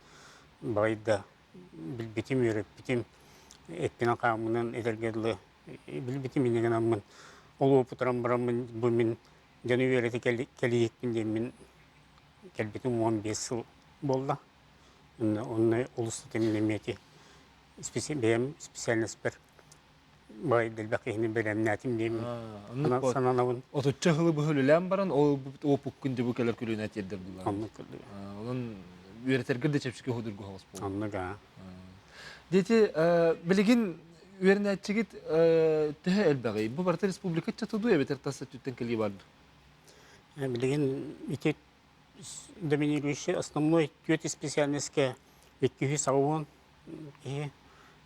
балайда билбитим, үөрэппитим, эппинэн-хааммынан этэргэ дылы билбитим инньэ гынаммын ол уопутуран бараммын бу мин дьону үөрэтэ кэлииһикпин диэммин кэлбитим 15 сыл буолла. Онно олус тэтимнэммит ити бэйэм специальностьпар баай элбэх киһини бэлэмнээтим диэммин сананабын. Отучча сылы быһа үлэлээн баран ол опуккун дьэ бу кэлэр көлүөнэ тиэрдэр буллар. Оннук. Онон үөрэтэргэр да чэпчэки худургу соҕус буолла. Оннук аа. Дети билигин үөрэнээччигит төһө элбэҕий? Бу барыта республика ыччата дуу эбэтэр тас өттүттэн кэлии бар дуу? Билигин ити доминирующий основной түөрт специальностька 280 киһи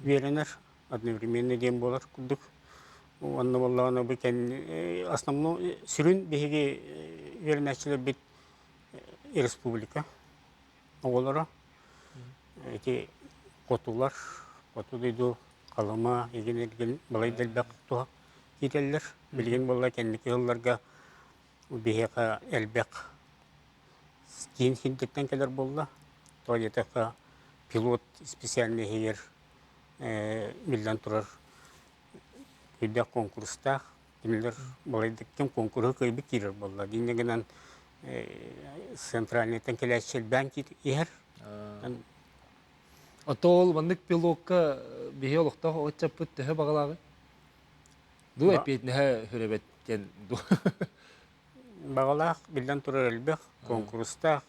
үөрэнэр одновременно диэн буолар курдук. Уонна буоллаҕына бу основной сүрүн биһиги үөрэнээччилэрбит республика оҕолоро ити хотулар, хоту дойду Халыма, игин эргин балай да элбэх туһа киирэллэр. Билигин буолла кэнники сылларга биһиэхэ элбэх киин сирдэртэн кэлэр буолла. Тоҕо диэтэххэ пилот специальный иһигэр биллэн турар үрдэх куонкурустаах. Кинилэр балайдыктан куонкуруһу кыайбыт киирэр буолла. Инньэ гынан центральныйтан кэлээччи элбээн иһэр. Ото ол маннык пилокка биһи олохтоох ыччаппыт төһө баҕалааҕый? Дуу эппиэтинэһэ хүрөбөт диэн дуу. Баҕалаах биллэн турар элбэх, куонкурустаах.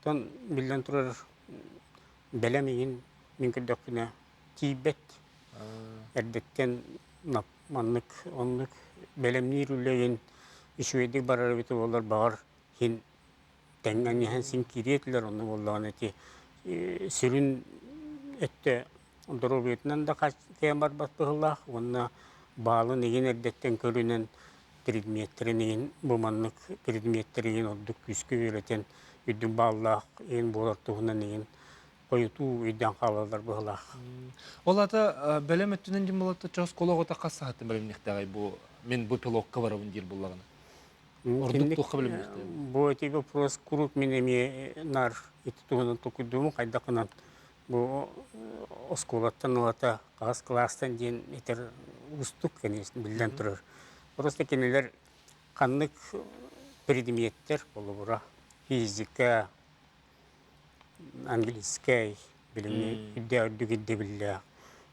Оттон биллэн турар бэлэм иһин мин көрдөхпүнэ тиийбэт. Эрдэттэн маннык оннук бэлэмниир үлэ үчүгэйдик барар эбитэ буоллар баҕар иһин тэҥҥэ иһэн син киириэ этилэр онно буоллаҕына ити сүрүн өттө доруобуйатынан да кыайан барбат быһыылаах уонна баалын игин эрдэттэн көрүнэн предметтэрин игин бу маннык предметтэр игин ордук күүскэ үөрэтэн үрдүк бааллаах игин буолар туһунан игин хойутуу өйдөөн хаалаллар быһыылаах. Ол аата бэлэм өттүнэн дьин буолла чос колоҕото хас саһаттан бэлэмниэхтээҕий бу мин бу пилокка барабын диир буллаҕына? Ордук туохха бэлэмниэхтээҕий? Бу эти вопрос куруук мин эмиэ наар ити туһунан толкуйдуубун хайдах гынан бу оскуолаттан ылата хаһыс кылаастан диэн этэр уустук конечно биллэн турар. Просто кинилэр ханнык предметтэр холобура физика, английскай билиҥҥи үрдээх үрдүк ирдэбиллээх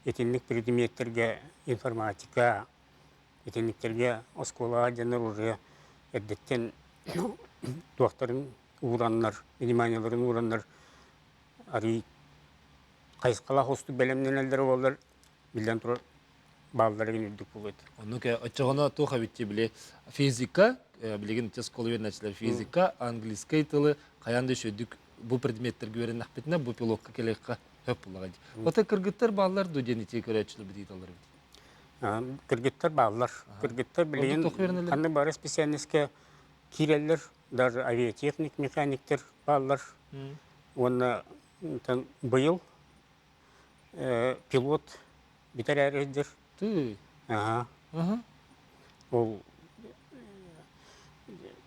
итинник предметтэргэ информатика итинниктэргэ оскуолаҕа дьоннор уже эрдэттэн туохтарын уураннар вниманиеларын уураннар арыый хайысхалаах устук бэлэмнэнэллэрэ буоллар биллэн турар бааллара гин үрдүк буолуо этэ. Оннук оччоҕуна туох эбит били физика билигин школа үөрэнээччилэр физика английскай тылы хайаан да үчүгэйдик бу предметтергэ үөрэннэхпитинэ бу пилотка кэлиэххэ сөп буоллаҕа дии. Отой кыргыттар бааллар дуо диэн ити көрөөччүлэр бит ыыталлар эбит. Кыргыттар бааллар. Кыргыттар билигин ханнык бары специальностька киирэллэр, даже авиатехник, механиктер бааллар. Уонна быйыл пилот бүтэр сылдьар. Тыы. Аха. Ол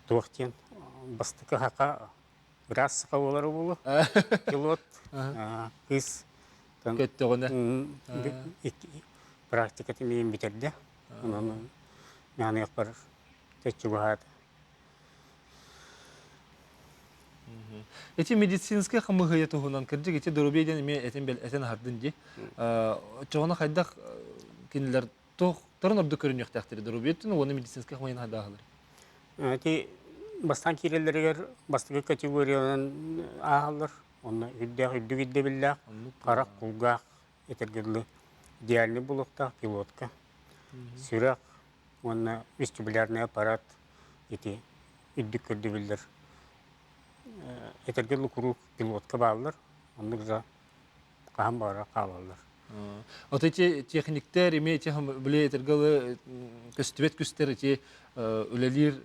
туох диэн бастакы хака ыраас саха буолара буолуо. Пилот кыыс Көттөҕүнэ. Практикатын миин бүтэрдэ. Онон мааныахпар чугаһаата. Ити медицинскэй хамыыһыйа туһунан кырдьык ити доруобуйа диэн эмиэ этин этин аһардын дии. Оччоҕуна хайдах кинилэр туохтарын ордук көрүнүөхтээхтэрий доруобуйа уонна медицинскэй хамыыһыйаны хайдах Ити бастаан киирэллэригэр бастакы категориянан ааһаллар. Онно үрдээх үрдүк ирдэбиллээх, харах, кулгаах этэргэ дылы идеальный буолуохтаах пилотка. Сүрэх уонна вестибулярный аппарат ити үрдүк көрдөбүллэр этэргэ дылы куруук пилотка бааллар, оннук да хаһан баҕарар хаалаллар. Вот эти техниктер эмиэ эти били этэргэ көстүбэт күстэр эти үлэлиир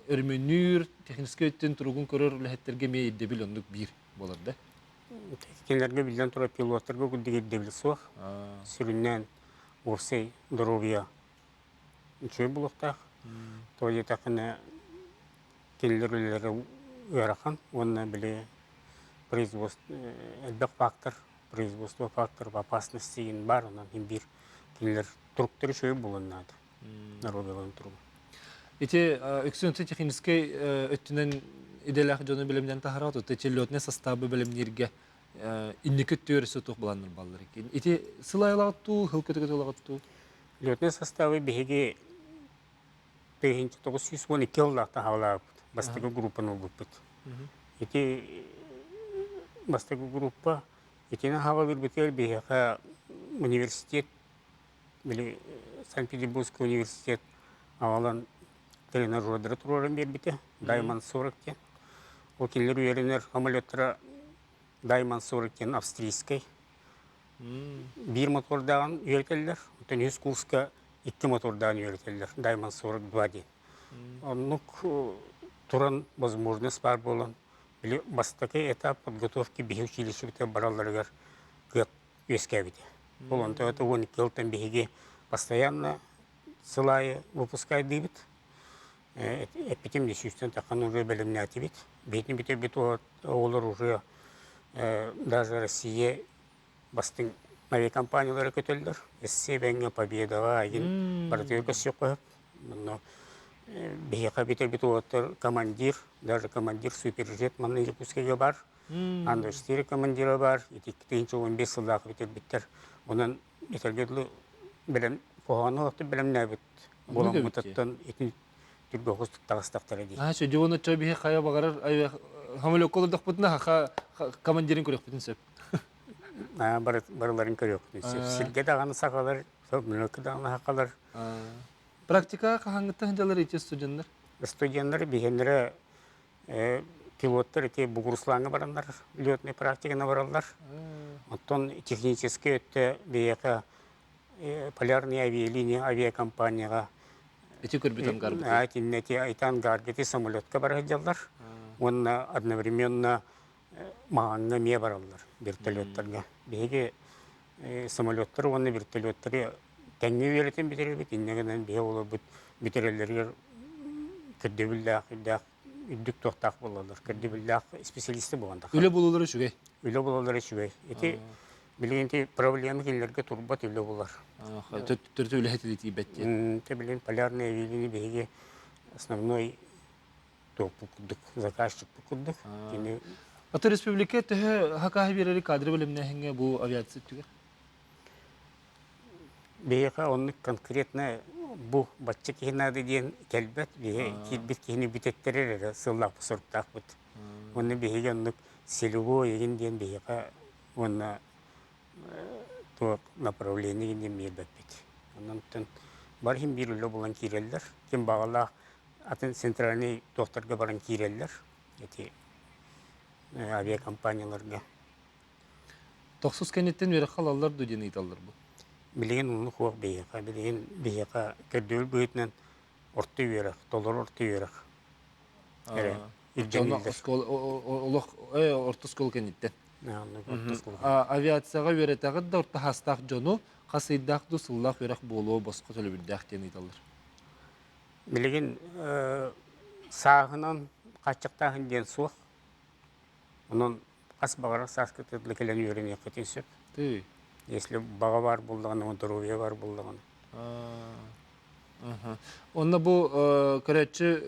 өрмөнүүр техническэй өттүн туругун көрөр үлэһиттэргэ эмиэ ирдэбил оннук биир буолар да? Кинилэргэ биллэн турар пилоттарга курдук ирдэбил суох. Сүрүннээн уопсай доруобуйа үчүгэй буолуохтаах. Тоҕо диэтэххинэ кинилэр үлэлэрэ ыарахан уонна били производство элбэх фактор производство фактор опасности диэн баар онон иһин биир кинилэр туруктара үчүгэй буолуон наада доруобуйаларын туруга. Ити үксүн техническэй өттүнэн идэлээх дьону бэлэмнэн таһараҕыт, ити летный составы бэлэмнииргэ инники өттүгэр өссө туох былааннар бааллар иккин. Ити сыл айылаҕыт дуу, хыл көтө-көтө дуу? Летный составы биһиги 1912 сыллаахтан хаалаабыт бастакы группаны ылбыппыт. Ити бастакы группа итини хаалалыырбытыгар биһиэхэ университет били Санкт-Петербургский университет аҕалан тренажердары туруоран биэрбитэ Даймон 40 диэн. Ол кинилэр үөрэнэр самолеттара Даймон 40 диэн австрийскай. Биир мотордааҕын үөрэтэллэр, оттон үһүс курска икки мотордаан үөрэтэллэр Даймон 42 диэн. Оннук туран возможность баар буолан, били бастакы этап подготовки биһи училищебытыгар баралларыгар кыах үөскээбитэ. Ол онтон 12 сылтан биһиги постоянно сыл аайы выпускайдыыбыт. Эппитим сүүстэн таххан уже бэлэмнээтибит. Биһитин бүтэрбит оҕолор уже даже Россия бастыҥ авиакомпаниялара көтөллөр. СС-бэҥҥэ Победаҕа айын барытыгар көссүөххэ сөп. Онно биһиэхэ бүтэрбит уолаттар командир, даже командир суперджет манна Иркутскайга бар. Ан-24 командира бар, ити 2015 сыллаах бүтэрбиттэр. Онон этэргэ дылы бэлэм хоһоону олохтук бэлэмнээбит буоламмытыттан итин түргөхүс таҕыстахтара дии. Аа, сөдьү чо биһи хайа баҕарар самолёкка олордохпутуна хаха командирин көрүөхпүтүн сөп. Барыларын көрүөхпүтүн сөп. Сиргэ даҕаны сахалар, самолёкка даҕаны сахалар. Практика хаһааҥҥыттан сылдьаллар ити студеннар? Студеннар биһиэннэрэ пилоттар ити Бугуруслааҥҥа бараннар летный практиканы бараллар. Оттон техническэй өттө биһиэхэ Полярные авиалинии авиакомпанияҕа Ити көрбүт ангарбыт. Итиннэ ити ангарга ити самолетка бара сылдьаллар. Уонна одновременно Маҕаҥҥа эмиэ бараллар вертолеттарга. Биһиги самолеттары уонна вертолеттары тэҥҥэ үөрэтэн бүтэрэбит. Инньэ гынан биһи оҕолорбут бүтэрэллэригэр көрдөбүллээх үрдээх үрдүк туохтаах буолаллар. Көрдөбүллээх специалисты буолан тахсар. Үлэ булаллара үчүгэй. Үлэ булаллара үчүгэй. Ити билигин ити проблема кинилэргэ турбат үлэ булар. Төрүт үлэһит тиийбэт диэн. Те билигин полярные авиалинии биһиги основной туохпут курдук, заказчикпыт курдук. Кини Аты республика төһө хакаһы биэрэри кадры бэлэмнээһиҥҥэ бу авиация өттүгэр? Биһиэхэ оннук конкретно бу бачча киһи наада диэн кэлбэт. Биһи киирбит киһини бүтэттэрэр эрэ сыллаахпыт соруктаахпыт. Уонна биһиги оннук целевой игин диэн биһиэхэ уонна туох направление игин диэн биэрбэппит. Онон бар иһин биир үлэ булан киирэллэр. Ким баҕалаах атын центральный туохтарга баран киирэллэр. Эти авиакомпанияларга. Тохсус кэнниттэн үөрэххэ ылаллар дуу диэн ыйыталлар бу. Билигин оннук суох биһиэхэ. Билигин биһиэхэ көрдөбүл быһыытынан орто үөрэх, толору орто үөрэх эрэ ирдэниллэр. Олох орто оскуола кэнниттэн. Авиацияҕа үөрэтэҕит да орто хаастаах дьону хас ыйдаах дуу сыллаах үөрэх буолуо босхо төлөбүрдээх диэн ыйыталлар. Билигин сааһынан хааччахтааһын диэн суох. Онон хас баҕарар сааскытыгар кэлэн үөрэниэххитин сөп. Если баҕа баар буоллаҕына, здоровье баар буоллаҕына. Онно бу көрөөччү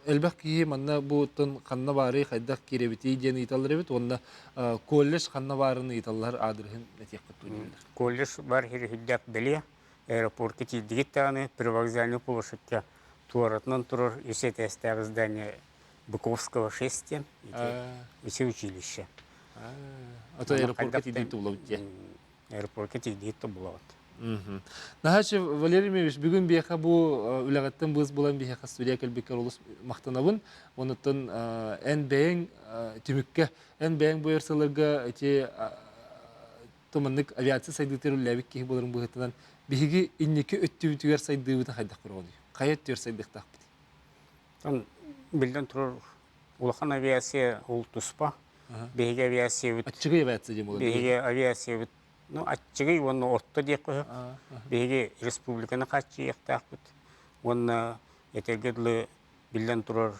элбэх киһи манна бу тын ханна баарый, хайдах киирэбитий диэн ыйыталлар эбит уонна колледж ханна баарын ыйыталлар аадырыһын этиэххит дуу дииллэр. Колледж бар иһирдэх бэлиэ аэропортка тиийдигит даҕаны привокзальный площадька туоратынан турар үс этээстээх здание Быковского 6 диэн ити училище. А то аэропортка тиийдигит булабыт диye. Аэропортка тиийдигит булабыт. Наһаачы Валерий Ильич, бүгүн биэхэ бу үлэҕиттэн быыс булан биһиэхэ студия кэлбиккэр олус махтанабын. Онуттан эн бэйэҥ түмүккэ, эн бэйэҥ бу өр сылларга ити туманнык авиация сайдыытыгар үлэлээбит киһи буоларын быһыытынан биһиги инники өттүбүтүгэр сайдыыбытын хайдах көрөҕүнүй? Хайа өттүгэр сайдыахтаахпытый? Биллэн турар, улахан авиация ол туспа. Биһиги авиациябыт... Аччыгый авиация диэн буолар. Биһиги авиациябыт ну, аччыгый уонна орто диэххэ сөп. Биһиги республиканы хааччыйыахтаахпыт. Уонна этэргэ дылы биллэн турар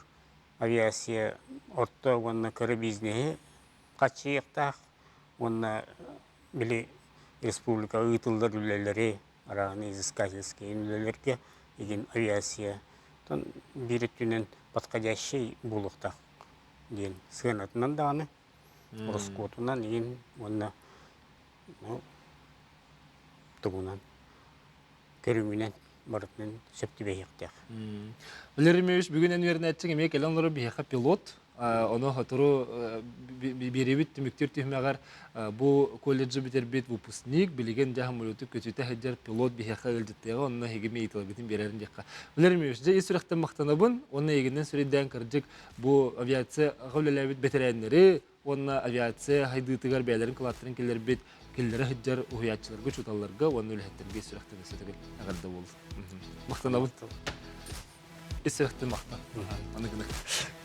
авиация орто уонна кыра бизнеһи хааччыйыахтаах уонна били республика ыытыллар үлэлэри арааны изыскательскай үлэлэргэ игин авиация биир өттүнэн подходящий буолуохтаах диэн сыанатынан даҕаны ороскуотунан игин уонна тугунан көрүҥүнэн барытынан сөп түбэһиэхтээх. Валерий Ильич, бүгүн эн үөрэнээччиҥ эмиэ кэлэн олорор биһиэхэ пилот. Ону сотору биэрэбит түмүктүүр түһүмэҕэр бу колледжы бүтэрбит выпускник, билигин дьэ самолету көтүтэ сылдьар пилот биһиэхэ ыалдьыттыаҕа, онно эһиги ыйыталаргытын биэрэрин диэххэ. Валерий Ильич, дьэ ис сүрэхтэн махтанабын уонна эйигиннэн сүрэйдээн кырдьык бу авиацияҕа үлэлээбит бэтэрээннэри уонна авиация хайдыытыгар бэйэлэрин кылааттарын киллэрбит киллэрэ сылдьар уһуйааччыларга, учууталларга уонна үлэһиттэргэ ис сүрэхтэн өссө төгүл эҕэрдэ буоллун. Махтанабын. Ис сүрэхтэн махтан. Аны гына.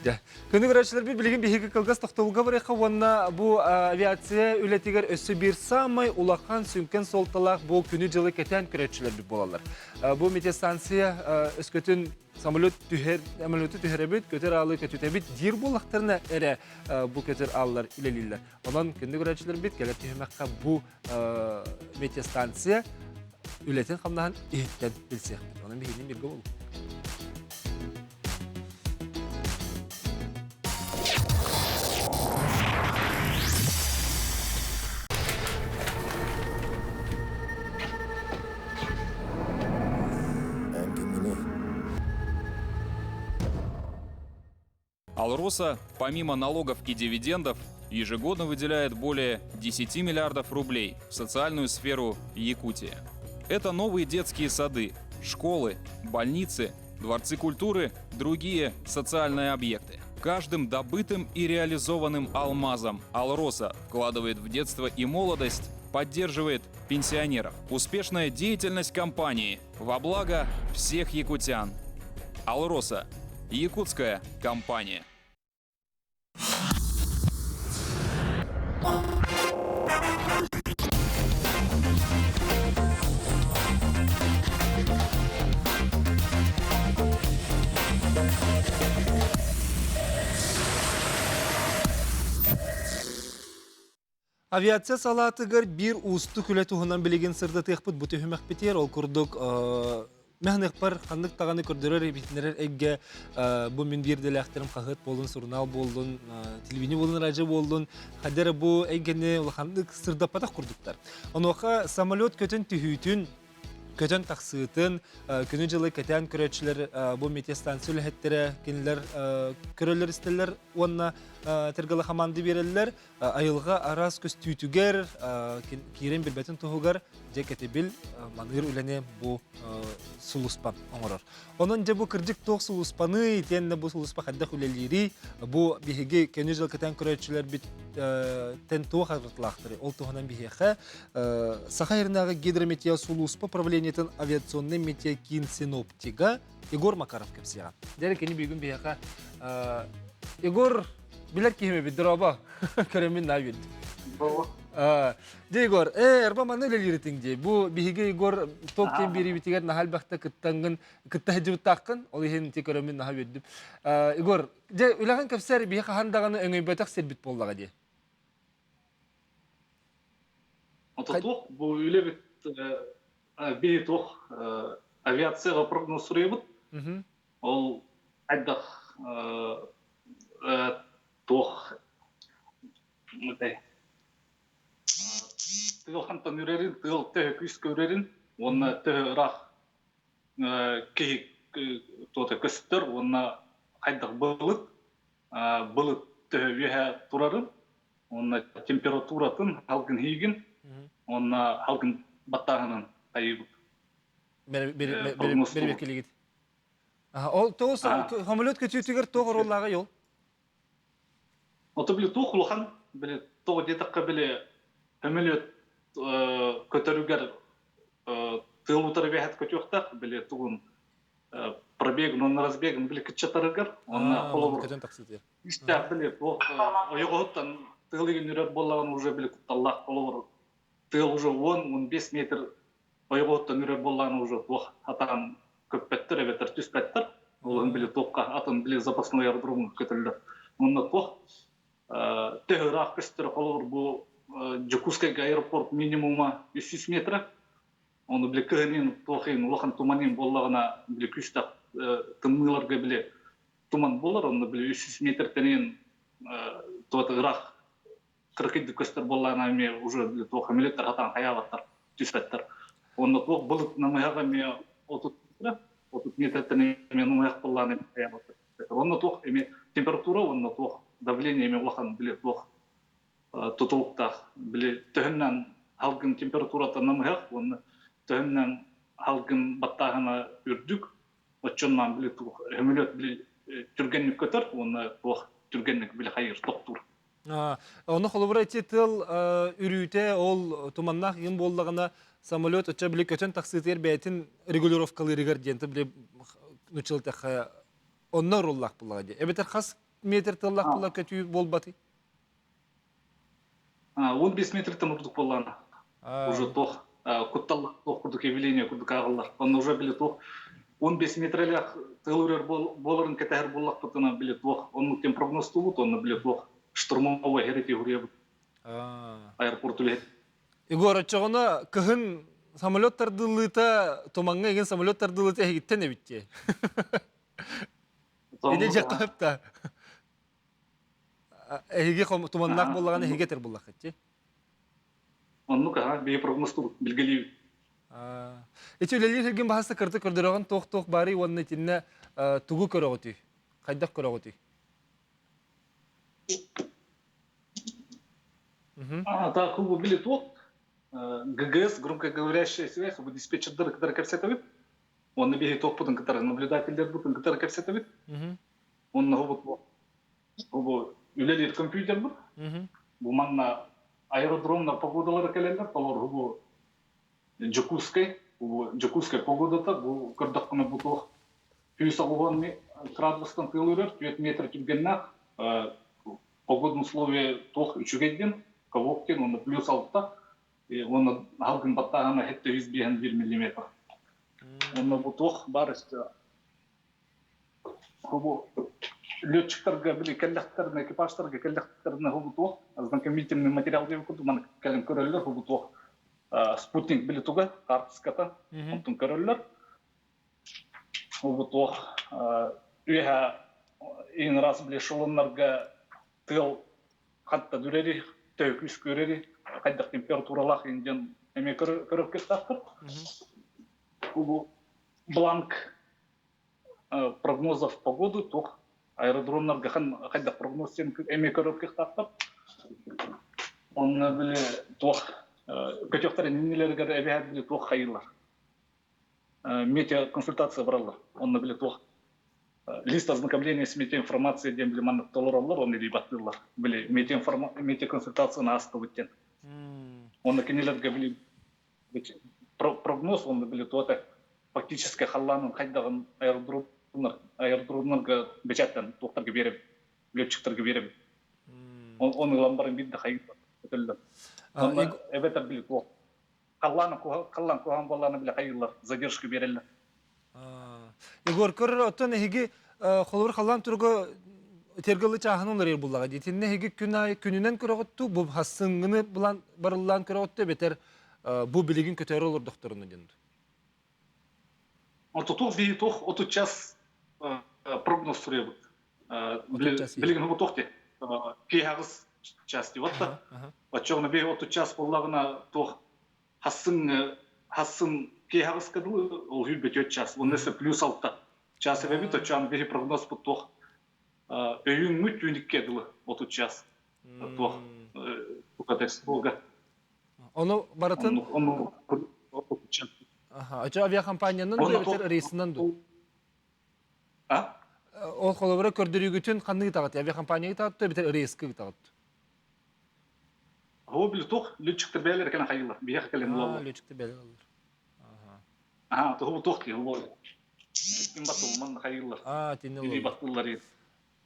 Дьэ. Күнү көрөөччүлэрбит билигин биһиги кылгас тохтобулга барыахха уонна бу авиация үлэтигэр өссө биир саамай улахан сүҥкэн суолталаах бу күнү-дьылы кэтээн көрөөччүлэрбит буолаллар. Бу метеостанция өскөтүн самолет түһэр, самолету түһэрэбит, көтөр аалы көтүтэбит диир буоллахтарына эрэ бу көтөр ааллар үлэлииллэр. Онон күндү көрөөччүлэрбит кэлэр түһүмэххэ бу метеостанция үлэтин хамнаһын иһиттэн билсиэхпит. Онон биһигини бииргэ болу. «Алроса» помимо налогов и дивидендов ежегодно выделяет более 10 миллиардов рублей в социальную сферу Якутии. Это новые детские сады, школы, больницы, дворцы культуры, другие социальные объекты. Каждым добытым и реализованным алмазом «Алроса» вкладывает в детство и молодость, поддерживает пенсионеров. Успешная деятельность компании во благо всех якутян. «Алроса» – якутская компания. Авиация салаатыгар биир уустук үлэ туһунан билигин сырдатыахпыт бу түһүмэхпитигэр ол курдук мэхныхпар ханнык даҕаны көрдөрөр ибитинэрэр эйгэ бу мин биирдэлээхтэрим хаһыат буоллун сурунаал буоллун телевидение буоллун радио буоллун хадера бу эйгэни улаханнык сырдаппатах курдуктар онуоха самолет көтөн түһүүтүн көтөн тахсыытын күнү-дьылы кэтээн көрөөччүлэр бу метеостанция үлэһиттэрэ кинилэр көрөллөр истэллэр уонна тергала хамаанды биэрэллэр айылҕа араас көстүүтүгэр киирэн билбэтин туһугар дьэ кэтэбил маныыр үлэни бу сулууспа оҥорор. Онон дьэ бу кырдьык туох сулууспаный, итиэннэ бу сулууспа хайдах үлэлиирий, бу биһиги көнү дьыл кэтээн көрөөччүлэрбит тэн туох арытылаахтарый, ол туһунан биһиэхэ Саха Иринааҕы гидрометео сулууспа правлениетын авиационнай метеокиин синоптига Егор Макаров кэпсиэҕэ. Дьэ кини бүгүн биһиэхэ Егор билэр киһим эбит, дорообо. Көрөммүн наа үөрдүм. Дьэ Егор, эрба манна үлэлииритиҥ дии. Бу биһиги Егор топ диэн биэриибитигэр наһаа элбэхтэ кыттаҥҥын, кытта сылдьыбыттааххын, ол иһин ити көрөммүн наһаа үөрдүм. Егор, дьэ үлэҕин кэпсээр биһи хаһан даҕаны өҥөйбөтөх сирбит буоллаҕа дии. Ото туох бу үлэбит биһи туох авиацияҕа прогноз суруйабыт. Ол хайдах туох тыал хантан үрэрин, тыал төһө күүскэ үрэрин уонна төһө ыраах киһи туота көстөр уонна хайдах былыт былыт төһө үөһэ турарын уонна температуратын халгын иһигин уонна халгын баттааһынын хайыыбыт. Бэрбиэккилигит. Ол тоҕус самолет көтүүтүгэр туох оруоллааҕый ол? Ото били туох улахан били тоҕо диэтэххэ били самолет көтөрүгэр тыал утары бэһэт көтүөхтээх били тугун пробегын уонна разбегын били кыччатарыгар уонна холобур истээх били туох ойоҕоһуттан тыал игин үрэр буоллаҕына уже били кутталлаах холобур тыал уже 10-15 метр ойоҕоһуттан үрэр буоллаҕына уже туох атаан көппөттөр эбэтэр түспэттэр ол иһин били туохха атын били запасной аэродромҥа көтөллөр уонна туох төһө ыраах көстөр холобур бу Дьокуускайга аэропорт минимума 300 метра Ону били кыһынын туохин улахан туманын буоллаҕына били күүстээх тымныыларга били туман буолар онно били 300 метртэнин туота ыраах кыракыйдык көстөр буоллаҕына эмиэ уже били туох эмилеттер хатаан хайаабаттар түспэттэр онно туох былыт намыһаҕа эмиэ 30 метртэн эмиэ намыһах буоллаҕына хайаабаттар онно туох эмиэ температура онно туох давление эмиэ улахан били туох тутулуктаах. Били төһөннөн халгын температурата намыһах уонна төһөннөн халгын баттааһына үрдүк, оччоннон били туох хөмөлөт били түргэнник көтөр уонна туох түргэнник били хайыр тохтуур. Ону холобура ити тыл үрүүтэ ол туманнаах иин буоллаҕына самолет оччо били көтөн тахсыытыгар бэйэтин регулировкалыырыгар диэн били нуччалытахха онно оруоллаах буоллаҕа дии. Эбэтэр хас метр тыллаах буолла көтүү буолбатый? 15 метртэн ордук буоллаҕына уже туох куттал туох курдук явление курдук ааҕыллар. Онно уже били туох 15 метрэлээх тыал үрэр буоларын кэтэһэр буоллахпытына били туох оннук тем прогнозтуубут онно били туох штурмовой херити хуруйабыт аэропорт үлэһит. Егор, оччоҕуна кыһын самолет тардыллыыта тумаҥҥа игин самолет тардыллыыта эһигиттэн эбит дии. Ини дьахтап Эһиги туманнаах буоллаҕына эһиги этэр буоллаххыт дии. Оннук аха биһи прогнозтубут билгэлиибит. Ити үлэлиир сиргин баһаста кырты көрдөрөҕүн туох-туох баарый уонна итиннэ тугу көрөҕүтүй? Хайдах көрөҕүтүй? А, так, били туох ГГС, громкоговорящая связь, бу диспетчердер кытары кэпсэтэбит. Онно биһи туохпутун кытары наблюдательдербутун кытары кэпсэтэбит. Онно бу бу үлэлиир компьютербут. Бу манна аэродромнар погодалара кэлэллэр, толору бу Дьокуускай, бу Дьокуускай погодата, бу көрдөххүнэ бу туох 190 градустан тыал үрэр, 4 метр түргэннээх погодные условия туох үчүгэй диэн, ковок диэн, уонна плюс 6, уонна халгын баттааһына 751 миллиметр. Уонна бу туох баар бу летчиктарга били кэллэхтэринэ, экипажтарга кэллэхтэринэ бу туох ознакомительный материал диэн курдук маны кэлэн көрөллөр, бу туох спутник били туга, хаартыската, онтун көрөллөр. Бу туох үөһэ иин раз били шолоннарга тыал хатта дүрэри, төкүс көрөри, хайдах температуралаах индиан эмиэ көрөр кыахтаахтар. Бу бланк прогнозов погоды туох аэродромнарга хайдах прогноз эмиэ көрөр кыахтаахтар. Онно били туох көтөхтөр иннилэригэр эбэһээт били туох хайыылар. Метеоконсультация бараллар. Онно били туох лист ознакомления с метеоинформацией диэн били маннык толороллор, онно илии баттыыллар. Били метеоконсультацияны аастыбыт диэн. Онно кинилэргэ били прогноз онно били туота фактически халлаанын хайдаҕын аэродромнар аэродромнарга бэчээттэн туохтарга биэрэбит, летчиктарга биэрэбит. Оны ылан баран биир да хайыылар өтөллөр. Онно эбэтэр били туох халлаан халлаан куһаҕан буоллаҕына били хайыылар задержка биэрэллэр. Егор, көрөр оттон эһиги холобур халлаан туруга тергалы чааһын уларыйар буллаҕа дии. Итиннэ эһиги күн аайы күнүнэн көрөҕүттүү, бу хассыҥҥыны булан барыллаан көрөҕүттүү эбэтэр бу билигин көтөөрү олордохторуна диэн. Отутуох биһи туох отут час прогноз суруйабыт. Билигин бу туох дии киэһэҕис час дии вот Оччоҕуна биһи 30 час буоллаҕына туох хассын хассын киэһэҕиска дылы ол 24 час. Онно өссө плюс 6 час эбэбит оччоҕуна биһи прогнозпут туох өйүҥҥү түүнүккэ дылы 30 час туох строго. Ону барытын Ону Аха, очо авиакомпаниянан ду эбэтэр рейсынан ду? А? Ол холобура көрдөрүүгүтүн ханныгы таҕыт? Авиакомпанияга таҕыт эбэтэр рейскэ таҕыт? Оо, били туох летчиктэр бэйэлэрэ кэлэн хайыыллар, биһиэхэ кэлэн ылаллар. Летчиктэр бэйэлэрэ ылаллар. Аа, туһу туох дии, ол ким баттылман хайыыллар. Аа, тинне Или баттыллар.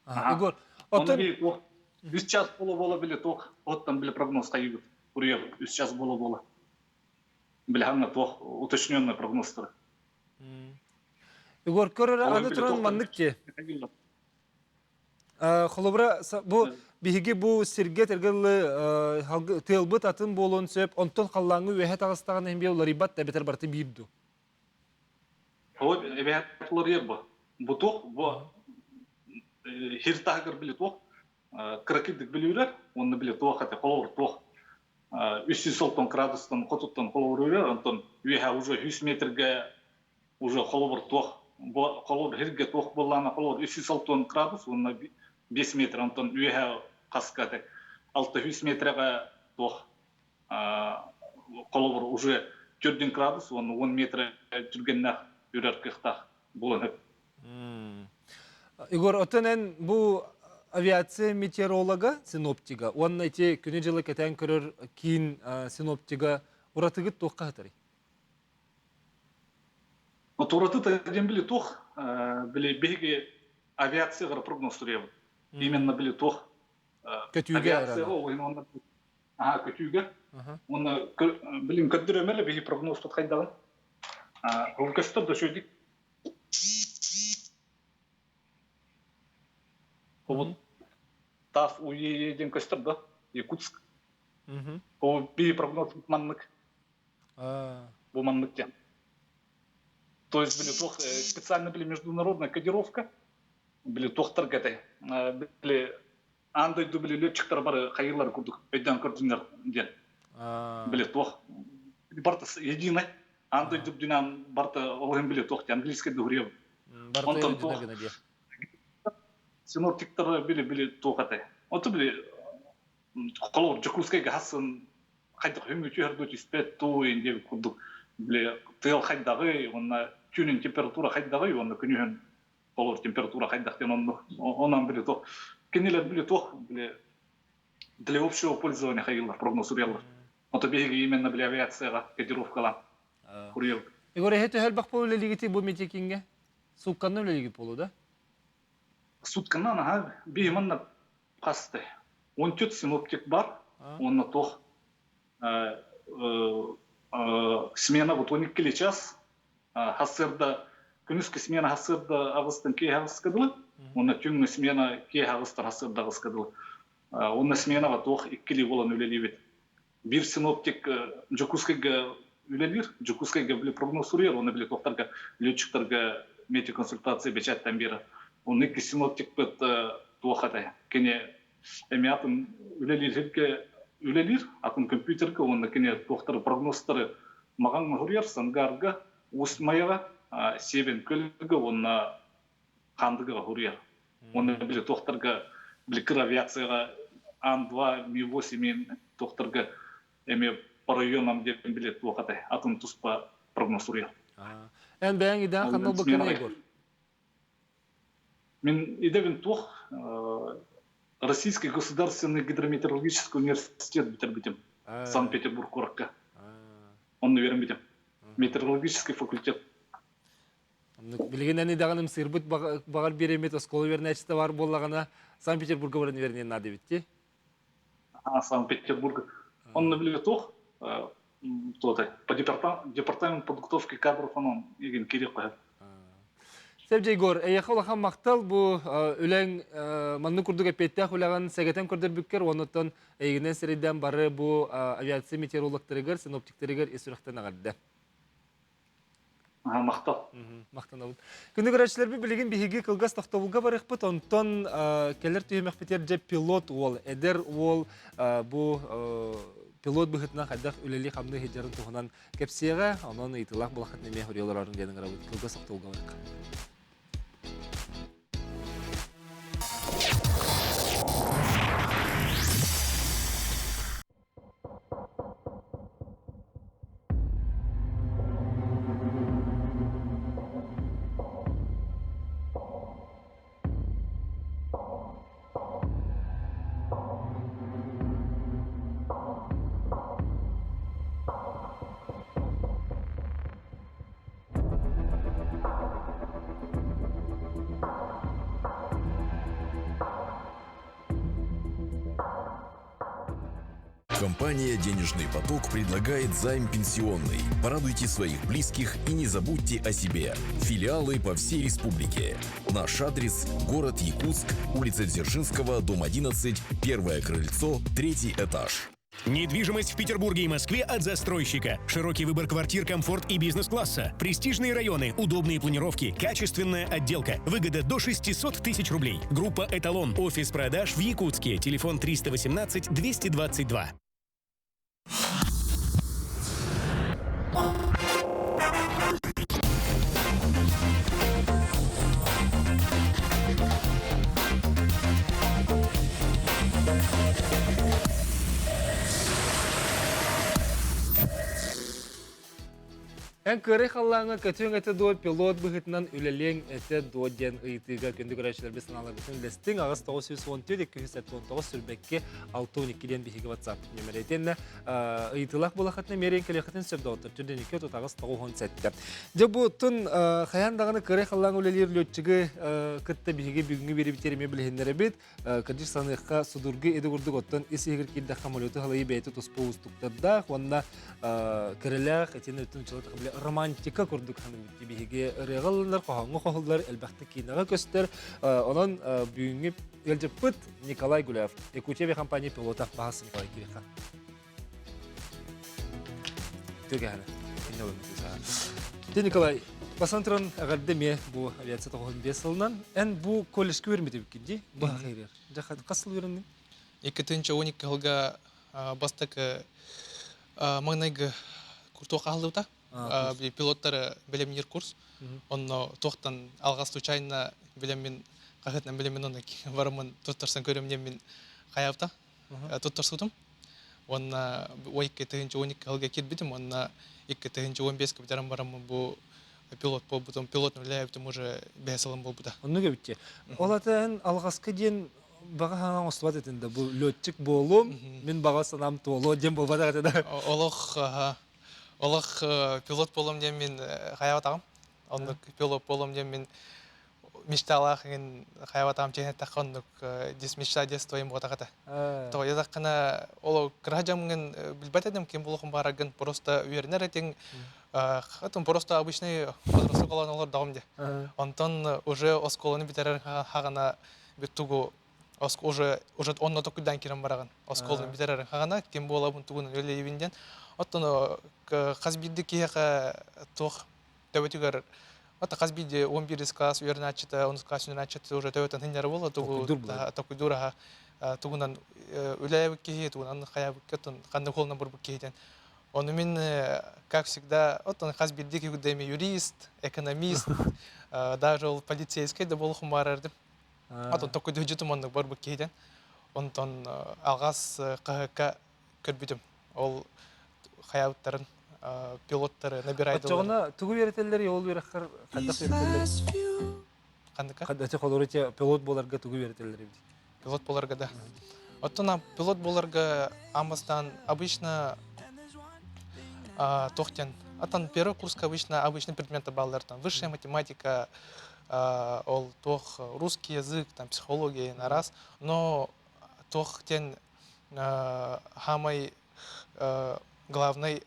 Егор, оттон били туох 3 час бола-бола били туох оттон били прогноз хайыыбыт. Уруйабыт 3 час бола-бола. Били ханна туох уточненный прогнозтары. Егор, көрөр аны туран маннык те. Холобура, бу биһиги бу сиргэ тергеллы тыалбыт атын буолуон сөп, онтон халлааҥҥы үөһэ таҕыстаҕына иһин уларыйбат да эбэтэр барыта биир дуу? Ол эбээт уларыйар бу. Бу туох, бу хир таһыгар били туох кыракыйдык билүүрэр, уонна били туох этэ, холобур туох 300 градустан хотуттан холобур үрэр, онтон үөһэ уже 100 метрге уже холобур туох холобур сиргэ туох буоллаҕына холобур 360 градус уонна 5 метр онтон үөһэ хаска этэ 600 метрэҕэ туох холобур уже 4 градус уонна 10 метр түргэннээх үрэр кыахтаах буолан сөп. Егор, оттон эн бу авиация метеоролога, синоптига уонна ити күнү-дьылы кэтээн көрөр киин синоптига уратыгыт туохха сытарый? Ураты диэн били туох били биһиги авиацияҕа прогноз суруйабыт. Именно били туох көтүүгэ авиацияҕа уонна аха көтүүгэ уонна билим көрдөрөмөр биһи прогнозпут хайдаҕын ол көстөр да үчүгүйдик Ол таас уе диэн көстөр да Якутск. Ол биһи прогноз маннык Бу маннык диэн. То есть били туох специально били международная кодировка били туохтарга этэй били аан дойду били летчиктар бары хайыылар курдук өйдөөн көрдүннэр диэн. Били туох барыта единый аан дойду үрдүнэн барыта ол иһин били туох диэн английский дуһуруйабыт. Онтон туох синоптиктар били били туох этэй. Ото били холобур Дьокуускайга хассын хайдах хүҥҥү түһэр дуу түспэт дуу диэбит курдук били тыал хайдаҕый уонна түүнүн температура хайдаҕый уонна күнүһүн холобур температура хайдах диэн оннук онон били туох кинилэр били туох били для общего пользования хайыыллар прогноз суруйаллар. Ото биһиги именно били авиацияҕа кодировкалаан куруйабыт. Егор, эһэ төһө элбэх буолу үлэлиигити бу метекиҥҥэ? Суукканна үлэлиигит буолу да? Сутканан аха биһи манна хасты. 14 синоптик бар, онно туох смена вот 12 час хассырда күнүскү смена хассырда аҕыстан киэһэ аҕыска дылы, уонна түүҥҥү смена киэһэ аҕыстан хассырда аҕыска дылы. Уонна сменаҕа туох иккилии буолан үлэлиибит. Биир синоптик Дьокуускайга үлэлиир, Дьокуускайга били прогноз суруйар, уонна били туохтарга летчиктарга метеоконсультация бэчээттэн биэрэр. Онно икки синоптикпыт туох этэй? Кини эмиэ атын үлэлииргэ үлэлиир, атын компьютерга уонна кини туохтары прогнозтары маҕаҥ суруйар, Сангарга, Уус Майаҕа, Сиэбин Көлгө уонна Хаандыгаҕа суруйар. Уонна били туохтарга били кыра авиацияҕа Ан-2, Ми-8 туохтарга эмиэ по районам диэн били туох этэй атын туспа прогноз суруйар. Эн бэйэҥ идэҕин ханна ылбыккын Егор? Мин идэбин туох Российский государственный гидрометеорологический университет бүтэрбитим Санкт-Петербург куоракка. Онно үөрэммитим. Метеорологический факультет. Билигин эн идэҕин ымсыырбыт баҕар биэриммит оскуола үөрэнээччитэ баар буоллаҕына Санкт-Петербурга баран үөрэниэн наада эбит дии. Санкт-Петербург. Онно билигэ туох по департамент подготовки кадров онон игин кириэх көһөр. Севдей Егор, эйиэхэ улахан махтал бу үлэҥ маннык курдук эппиэттээх үлэҕин сэгэтэн көрдөрбүккэр уонуттан эйигинэн сирэйдээн бары бу авиация метеорологтарыгар, синоптиктарыгар ис сүрэхтэн эҕэрдэ. Махтал. Махтанабын. Күнү көрөөччүлэрбит билигин биһиги кылгас тохтобулга барыахпыт, онтон кэлэр түһүмэхпитигэр дьэ пилот уол, эдэр уол бу пилот быһыытынан хайдах үлэлии-хамныы сылдьарын туһунан кэпсиэҕэ, онон ыйытыылаах булаххытын эмиэ хоруйа олорорун диэн ыҥырабыт. Кылгас тохтобулга барыахха. Компания «Денежный поток» предлагает займ пенсионный. Порадуйте своих близких и не забудьте о себе. Филиалы по всей республике. Наш адрес – город Якутск, улица Дзержинского, дом 11, первое крыльцо, третий этаж. Недвижимость в Петербурге и Москве от застройщика. Широкий выбор квартир, комфорт и бизнес-класса. Престижные районы, удобные планировки, качественная отделка. Выгода до 600 тысяч рублей. Группа «Эталон». Офис продаж в Якутске. Телефон 318 222. Эн кыарай халлааҥҥа көтүөҥ этэ дуо пилот быһыытынан үлэлиэҥ этэ дуо диэн ыйытыыга күндү көрөөччүлэрбит санааларбытын үллэстиҥ. 8 914 279 сүрбэкки 612 диэн биһиги WhatsApp нүөмэрэ итиэннэ ыйытыылаах буолаххытына миэрин кэлиэххитин сөп доҕоттор түрдэн 2 38 97. Дьэ бу тун хайаан даҕаны кыарай халлааҥҥа үлэлиир летчиги кытта биһиги бүгүҥҥү биэриибитигэр эмиэ билиһиннэрэбит. Кырдьык саныахха судургу иди курдук оттон ис иһигэр киирдэххэ самолету халайыы бэйэтэ туспа уустуктардаах уонна кэрэлээх итини өттүн били романтика курдук саныыбыт биһиги ырыаҕа ылланар хоһооҥҥо хоһуллар элбэхтик киинэҕэ көстөр онон бүгүҥҥү ыалдьыппыт Николай Гуляев Якутия авиакомпания пилота Баһас Николай Кириха Түгэһэ. Ти Николай, бастан туран эҕэрдэ эмиэ бу авиация 95 сылынан. Эн бу колледжка үөрэммит дии? Бу хайырыр. Дьэ хас сыл үөрэнниҥ? 2012 сылга бастакы маҥнайгы туох аһыллыбыта. Пилоттары бэлэмниир курс. Онно туохтан алҕас случайно билэммин хаһыатынан билэммин онно бараммын туттарсан көрөм диэммин. Хайабыта туттарсыбытым. Уонна 2012 сылга киирбитим уонна 2015 бүтэрэн бараммын бу пилот буолбутум. Пилот үлэлээбитим уже бэһис сылым буолбута. Оннук эбит Ол атын алҕаска диэн баҕа санаам оҥостубат этин да бу летчик буолуом, мин баҕа санаам туолуо диэн буолбатах этэ да. Олох олох пилот буолуом диэн мин хайаабатаҕым. Оннук пилот буолуом диэн мин мечталаах иҥин хайабатаам чиһин эттэххэ оннук дис мечта детства им буотах этэ. Тоҕо диэтэххинэ ол кыра дьамҥын билбэт этим ким буолуохун баараргын просто үөрэнэр этиҥ Хотун просто обычный возрасту колон олордоҕум де. Онтон уже оскуоланы бүтэрэр хаҕана тугу уже уже онно токуйдаан кирэн бараҕын. Оскуоланы бүтэрэр хаҕана ким буолабын тугунан үлэлиибин диэн. Оттон хас биирдии киһиэхэ туох төбөтүгэр Ата хас биирдии 11 класс үөрэнээччитэ, 10 класс үөрэнээччитэ уже төбөтөн хиннэрэ буола тугу токуйдуур аха тугунан үлээбит киһи тугунан хайаабыт оттон ханнык холунан бурбут киһитин Ону мин, как всегда, оттон хас биирдии киһи эми юрист, экономист, даже ол полицейский да буолуохум баарардым. Оттон токуйдуһдьутум оннук барбыт киһитин. Онтон алҕас хаһыакка көрбүтүм. Ол хайаабыттарын пилоттары набирайдылар. Оччоҕуна тугу үөрэтэллэр ол үөрэххэр хайдах үөрэтэллэр? Ханныка? Хадачы холору пилот буоларга тугу үөрэтэллэр эбит? Пилот буоларга да. Оттон пилот буоларга амбастан обычно тохтен. Атан первый курска обычно обычный предметы баллар там высшая математика, ол тох русский язык, там психология на раз, но тох тен хамай главный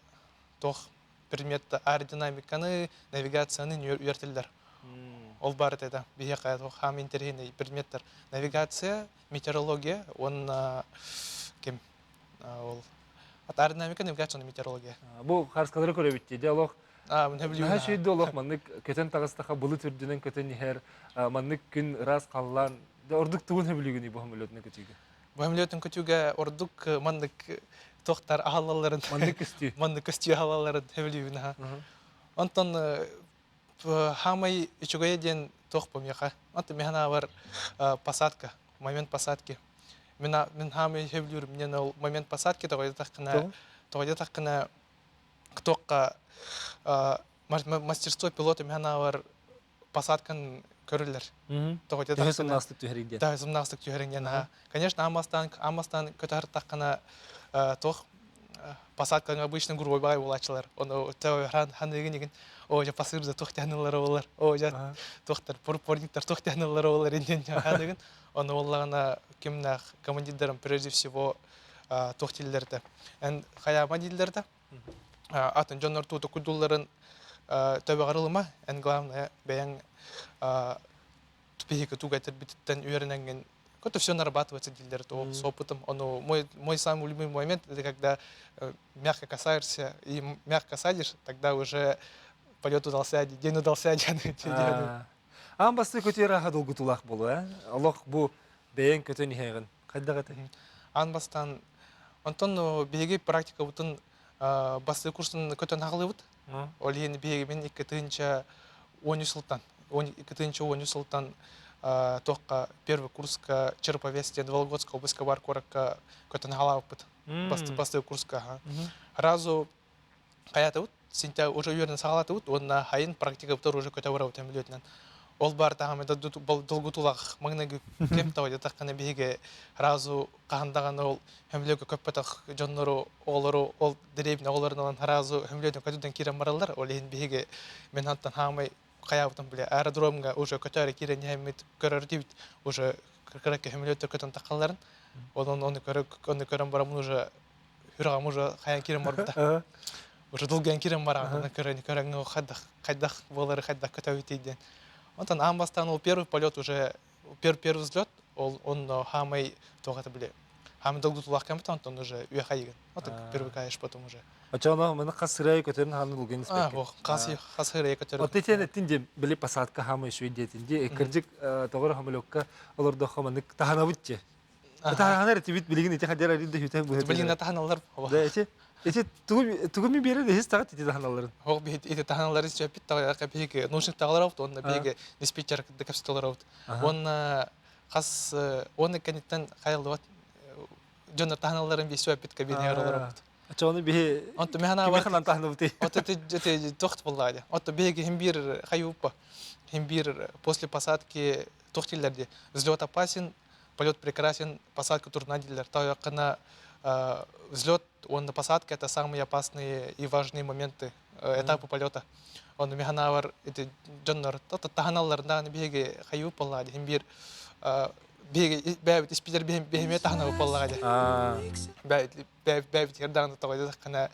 тох предмет аэродинамиканы, навигацияны үөртеллер. Ол бар это биһиэхэ хаам интэриэһинэй предметтер. Навигация, метеорология, уонна ким ол аэродинамика, навигация, метеорология. Бу харскалары көрөбүт дии. Олох Наһаа үчүгэй олох маннык көтөн таҕыстаха былыт үрдүнэн көтөн иһэр, маннык күн ыраас халлаан. Ордук тугун сөбүлүүгүнүй бу самолетунан көтүүгэ? Бу самолетун көтүүгэ ордук маннык тохтар аһаллалларын маннык көстүү маннык көстүү аһаллалларын сөбүлүүбүн аха. Онтон хаамай үчүгэйэ диэн туох бу миэхэ. Онтон мин санаабар посадка, момент посадки. Мин мин хаамай сөбүлүүрүм диэн ол момент посадки тоҕойдотаххына тоҕойдотаххына туохха мастерство пилота мин санаабар посадкан көрүллэр. Тоҕо Төһө сымнаастык түһэрин диэн. Төһө сымнаастык түһэрин диэн. Конечно, аммастан аммастан көтөһөр туох посадкаҥа обычно грубой баҕай буолааччылар. Ону ханыгын игин о дьэ пасырда туох тянуллара болар. О дьэ туохтар пурпорниктар туох тянуллара болар инден ханыгын. Ону боллагана кимнах командирдарым прежде всего туох дииллэрдэ. Эн хайаама дииллэрдэ. Атын дьоннор тууту кудулларын төбөҕөр ылыма. Эн главное бэйэҥ биһиги туга этэрбититтэн үөрэнэҥҥин это все нарабатывается дииллэр то с опытом. Оно мой мой самый любимый момент это когда мягко касаешься и мягко садишь, тогда уже полет удался, день удался, день. Аан бастыы көтүөр аха долгутуулаах буолуо, э? Олох бу бэйэҥ көтөн иһэҕин. Хайдах этэй? Аан бастаан онтон биһиги практикабытын бастыы курсун көтөн хаҕылыбыт. Ол иһин биһиги мин 2013 сылтан 2013 сылтан туохха первый курска Череповец диэн Вологодская областька бар куоракка көтөн хаалаабыппыт. Бастыы курска. Сразу хайаатыбыт сентябрь уже үөрэнэ саҕалаатыбыт уонна хайын практикабытыгар уже көтө барабыт сөмөлүөтүнэн ол баар таһым это долгутуулаах маҥнайгы кэм тоҕо биһиги сразу хаһан даҕаны ол сөмөлүөккэ көппөтөх дьоннору оҕолору ол дэриэбинэ оҕолорун ылан сразу сөмөлүөтүн көтүтэн киирэн бараллар ол иһин биһиги мин хантан хаамай хайаабытым биле аэродромҥа уже көтөөрү киирэн иһэммит көрөр дибит уже кыракка сөмөлүөттэр көтөн таххалларын онон ону көрөн бараммын уже Сүрэҕим уже хайан киирэн барбыта. Уже долгуйан киирэн бараҕын, көрөн көрөҥҥө хайдах хайдах буолары хайдах көтөбүтүй диэн. Онтон аан бастаан ол первый полет уже первый первый взлет ол онно хаамай туох это били хаамай долгутуулаах кэммит онтон уже үөхайыгын. Вот привыкаешь потом уже. Очоно маны хас сырай көтөрүн хааны лугин испекке. Хас хас сырай көтөрүн. От этен эттин де били посадка хаамай шуй диэтин ди кырдьык тоҕор хамылокка олордоххо манык таһанабыт же. Таһанар этибит билигин ити хадер арыйда хүтэ быһа. Билигин таһаналлар. Да эти эти тугу тугу ми берер дехис тагат ити таһаналларын. Хох би ити таһаналлары сөппит тагы биһиги наушник тагалар аут онна биһиги диспетчер кытта кэпсэтэлэр аут. Уонна хас уонна кэнниттэн хайыллыбат. Дьоннор таһыналларын биэсү эппит кабинеҕар олоробут. Очону биһи Онто механа бар. Кими таһыныбытый? Ото ти тохт буллаады. Ото биһиги хим бир хайуппа. Хим бир после посадки туох дииллэр дии. Взлет опасен, полет прекрасен, посадка трудна дииллэр. Тойоккана взлет уонна посадка это самые опасные и важные моменты этапы полета. Онно механавар ити дьоннор таһаналларынан биһиги хайуу боллаа дии. Бир биһиги бэйэбит испитер биһиме таһана боллаа дии. Бэйэбит даҕаны тоҕойдоххына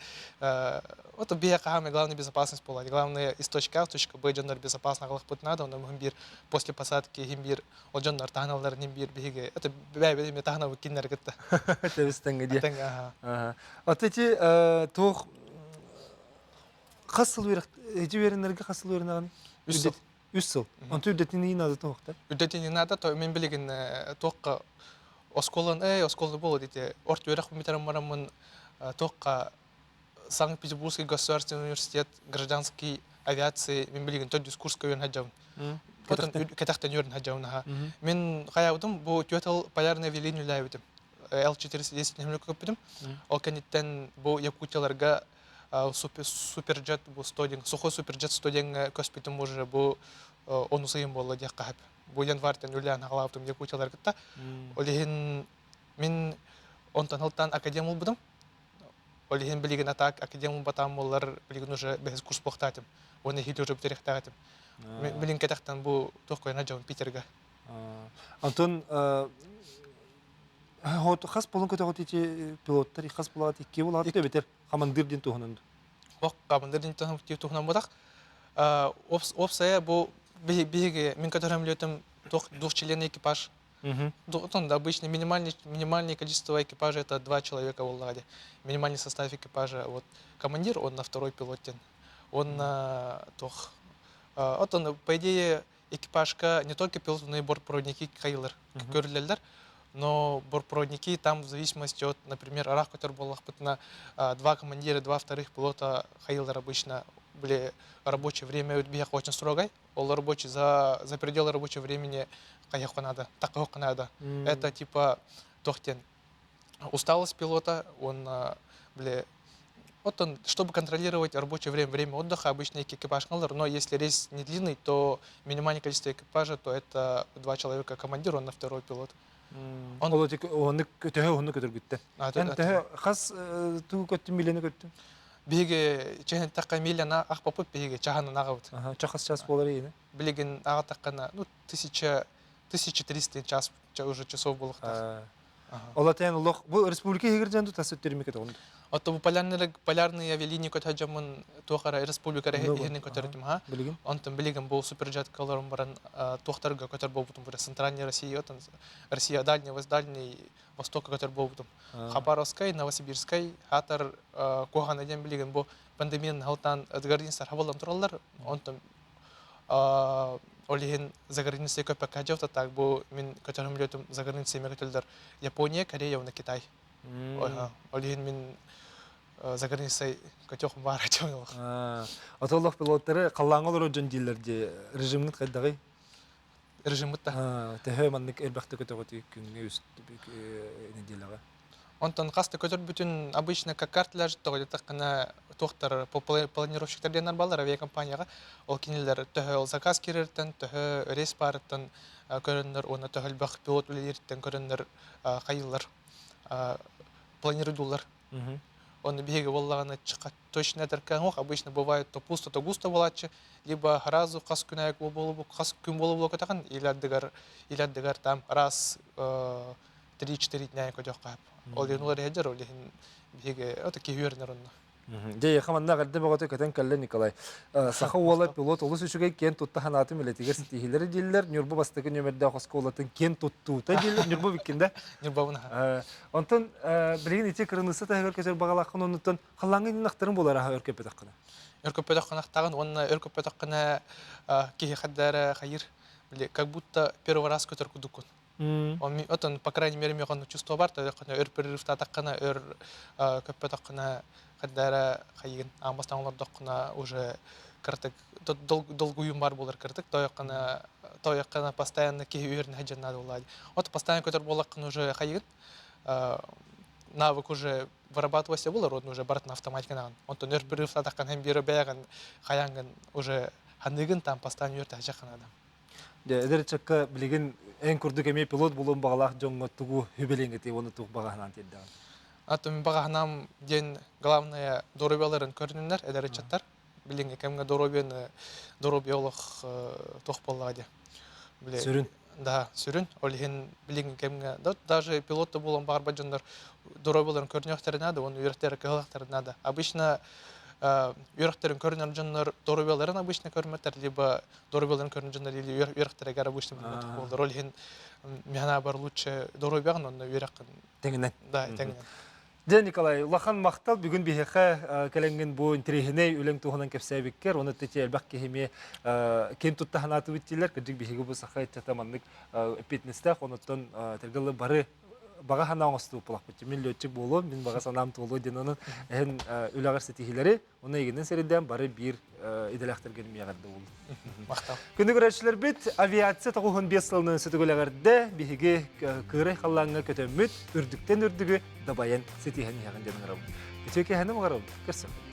вот биһиэхэ хаамай главное безопасность буолла. Главное из точки А в точку Б дьоннор безопасно аҕалахпыт надо, онно муһун биир после посадки иһин биир ол дьоннор таһаналларын иһин биир биһиги это бэйэбит эмиэ таһанабыт кинилэри кытта. Тэбис-тэҥҥэ дии. Тэҥҥэ, аха. Ата ити туох хас сыл үөрэх ити үөрэнэргэ хас сыл үөрэнэҕин? Үс сыл. Үс сыл. Онтон үрдэтинии наада туохта? Үрдэтинии наада, то мин билигин туохха оскуолан эй оскуола буолуо дите орто үөрэх бүтэрэн бараммын туохха Санкт-Петербургский государственный университет гражданской авиации мин билигин төрдүс курска үөрэн сылдьабын. Кэтэхтэн үөрэн сылдьабын аха. Мин хайаабытым бу түөтал полярное авиалиния үлэлээбитим. Л-410 нэһилиэк көппүтүм. Ол кэнниттэн бу Якутияларга суперджет бу 100 сухой суперджет 100 диэҥҥэ көспүтүм уже бу онус ыйым буолла диэххэ сөп. Бу январьтан үлэлээн аҕалаабытым Якутиялар кытта. Ол иһин мин онтон ылтаан академ ылбытым. Ол иһин билигин атаак академ ылбатаам буоллар билигин уже бэһис курс буохтаатым. Уонна иһиили уже бүтэриэхтээх этим. Билин кэтэхтэн бу туох көйнө дьон Питерга. Антон хас болон көтөҕөт ити пилоттар хас булаат икки булаат эбэтэр хамандыр диэн туһунан Ох, хамандыр диэн туһунан буолах. Опсая бу биһиги мин көтөрөм летом двухчленный экипаж. Отон обычно минимальный, минимальное количество экипажа это два человека в Минимальный состав экипажа. Вот командир, он на второй пилотен. Он на тох. Вот он, по идее, экипажка не только пилот, но и бортпроводники кайлар көрүлэллэр. Но бортпроводники там в зависимости от, например, арах көтөр буоллахпытына два командира, два вторых пилота хайлар обычно были рабочее время биһиэхэ очень строгай. Ол рабочий за, за пределы рабочего времени хайыахха надо, такыахха надо. Это типа тохтен усталость пилота, он, бля, вот он, чтобы контролировать рабочее время, время отдыха, обычно экипаж но если рейс не длинный, то минимальное количество экипажа, то это два человека командир, он на второй пилот. Он оны төһө оны көтөргүттэ. Эн төһө хас тугу көттүн милени көттүн? Биһиги чэһин такка миляна ахпапыт биһиги чаһанын аҕабыт. Чахас час буолар иини? Билигин аҕатаккана, ну, тысяча, 1300 час уже часов буолуохтаах. Ол атайын олох бу республика иһигэр дьон тас өттөрүмү көтөҕүн. Отто бу полярные полярные авиалинии көтө дьоммун туох эрэ республика иһинин көтөрүтүм ха. Билигин. Онтон билигин бу суперджеткаларым баран туохтарга көтөр буолбутум бу Центральная Россия, отон Россия Дальний, Дальний Востокка көтөр буолбутум. Хабаровскай, Новосибирскай, хатар куһаҕана диэн билигин бу пандемиянын халтаан заграницалар хабыллан тураллар. Онтон ол иһин за границей көппөккө дьавта так бу мин көтөрүм летум за границей көтөллөр Япония, Корея уонна Китай. Ол иһин мин за границей көтөх баар этим. Отоллох пилоттары халлааҥҥа олорор дьон дииллэр дии режимҥит хайдаҕый? Режиммит да. Төһө маннык элбэхтэ көтөҕүтүй күҥҥэ үс неделяҕа? Онтон хас да көтөрбүтүн обычно как карта ляжет тоҕо туохтар планировщиктар диэннэр бааллар авиакомпанияҕа. Ол кинилэр төһө ол заказ киирэртэн, төһө рейс баарыттан көрөннөр уонна төһө элбэх пилот үлэлиириттэн көрөннөр хайыыллар, планируйдууллар. Оны биһиги буоллаҕына точно этэркэ обычно бывает то пусто, то густо буолааччы, либо сразу хас күн айак буолу хас күн буолу буолу көтөҕүн, или ардыгар, или ардыгар там раз 3-4 дня көтөххө ол иһин улар иһдэр ол иһин биһиги это киһи үөрэнэр онно. Дьэ, хаманна эҕэрдэ бөҕөтө көтөн кэллэ Николай. Саха уола пилот олус үчүгэй киэн тутта санаатым үлэтигэр ситиһиилэри дииллэр. Ньурба бастакы нүөмэрдээх оскуолатын киэн туттуута дииллэр. Ньурба бүккин да? Ньурбабын. Онтон билигин ити кырыныса таһыгар көтөр баҕалааххын оннуттан халлааҥҥа иннахтарын буолар аха өр көппөтөххүнэ. Өр көппөтөххүнэ ахтаҕын уонна өр көппөтөххүнэ киһи хаддара хайыр. Как будто первый раз көтөр кудуккун. Отон, по крайней мере, миэхэ чувство бар, өр перерывтаатаххына, өр көппөтөххүнэ, хаддара хайыгын аан бастаан олордоххуна уже кыртык долгуйум бар буолар кыртык тойоххуна тойоххуна постоянно киһи үөрэнэ сылдьан наада буоллаа. Вот постоянно көтөр буоллаххына уже хайыгын. навык уже вырабатывайся булар, онно уже барытын автоматиканан. Онтон өр прерывтатаххан һәм бире бәягын хаянгын уже ханныгын там постоянно үөртәһәчәк ханада. Дьэ, эдэр ыччакка билигин эн курдук эмиэ пилот буолуон баҕалаах дьоҥҥо тугу үбэлиэҥ уонна туох баҕаһынаан тиэрдэҕин? Атын баҕаһынаам диэн главное доруобуйаларын көрүнүннэр эдэр ыччаттар. Билиҥҥи кэмҥэ доруобуйаны доруобуйа олох туох буоллаҕа диye. Сүрүн. Да, сүрүн. Ол иһин билиҥҥи кэмҥэ да, даже пилот да буолан баҕарбат дьоннор доруобуйаларын көрүнүөхтэрин наада, уонна үөрэхтэрэ кыһалахтарын наада. Обычно үөрэхтэрин көрүнэр дьоннор доруобуйаларын обычно көрмөттөр, либо доруобуйаларын көрүнэр дьоннор или үөрэхтэригэр обычно билбэтэх буоллар. Ол иһин миһанабар лучше доруобуйаҕын онно үөрэххин Тэҥинэн. Да, тэҥинэн. Дьэ, Николай, улахан махтал бүгүн биһиэхэ кэлэҥҥин бу интэриэһинэй үлэҥ туһунан кэпсээбиккэр, уонна ити элбэх киһи эмиэ ким тутта санаатыбыт дииллэр, кырдьык биһиги бу саха ыччата маннык эппиэтинэстээх, онуттан этэргэ бары баҕа санаа оҥостубут буолахпыт. Мин летчик буолуом, мин баҕа санаам туолуо диэн онон эһэн үлэҕэр ситиһиилэри, Уну эйигинэн сирэйдээн бары биир идэлээхтэргэ миэҕэрдэ буоллун. Махтал. Күндү көрөөччүлэрбит, авиация 95 сылынан сөтүгүлэҕэрдэ биһиги кыырай халлааҥҥа көтөммүт, үрдүктэн үрдүгү дабайан ситиһэн иһэҕин диэн ыҥырабыт. Үтүө киэһэни баҕарабыт. Көрсөхпүт.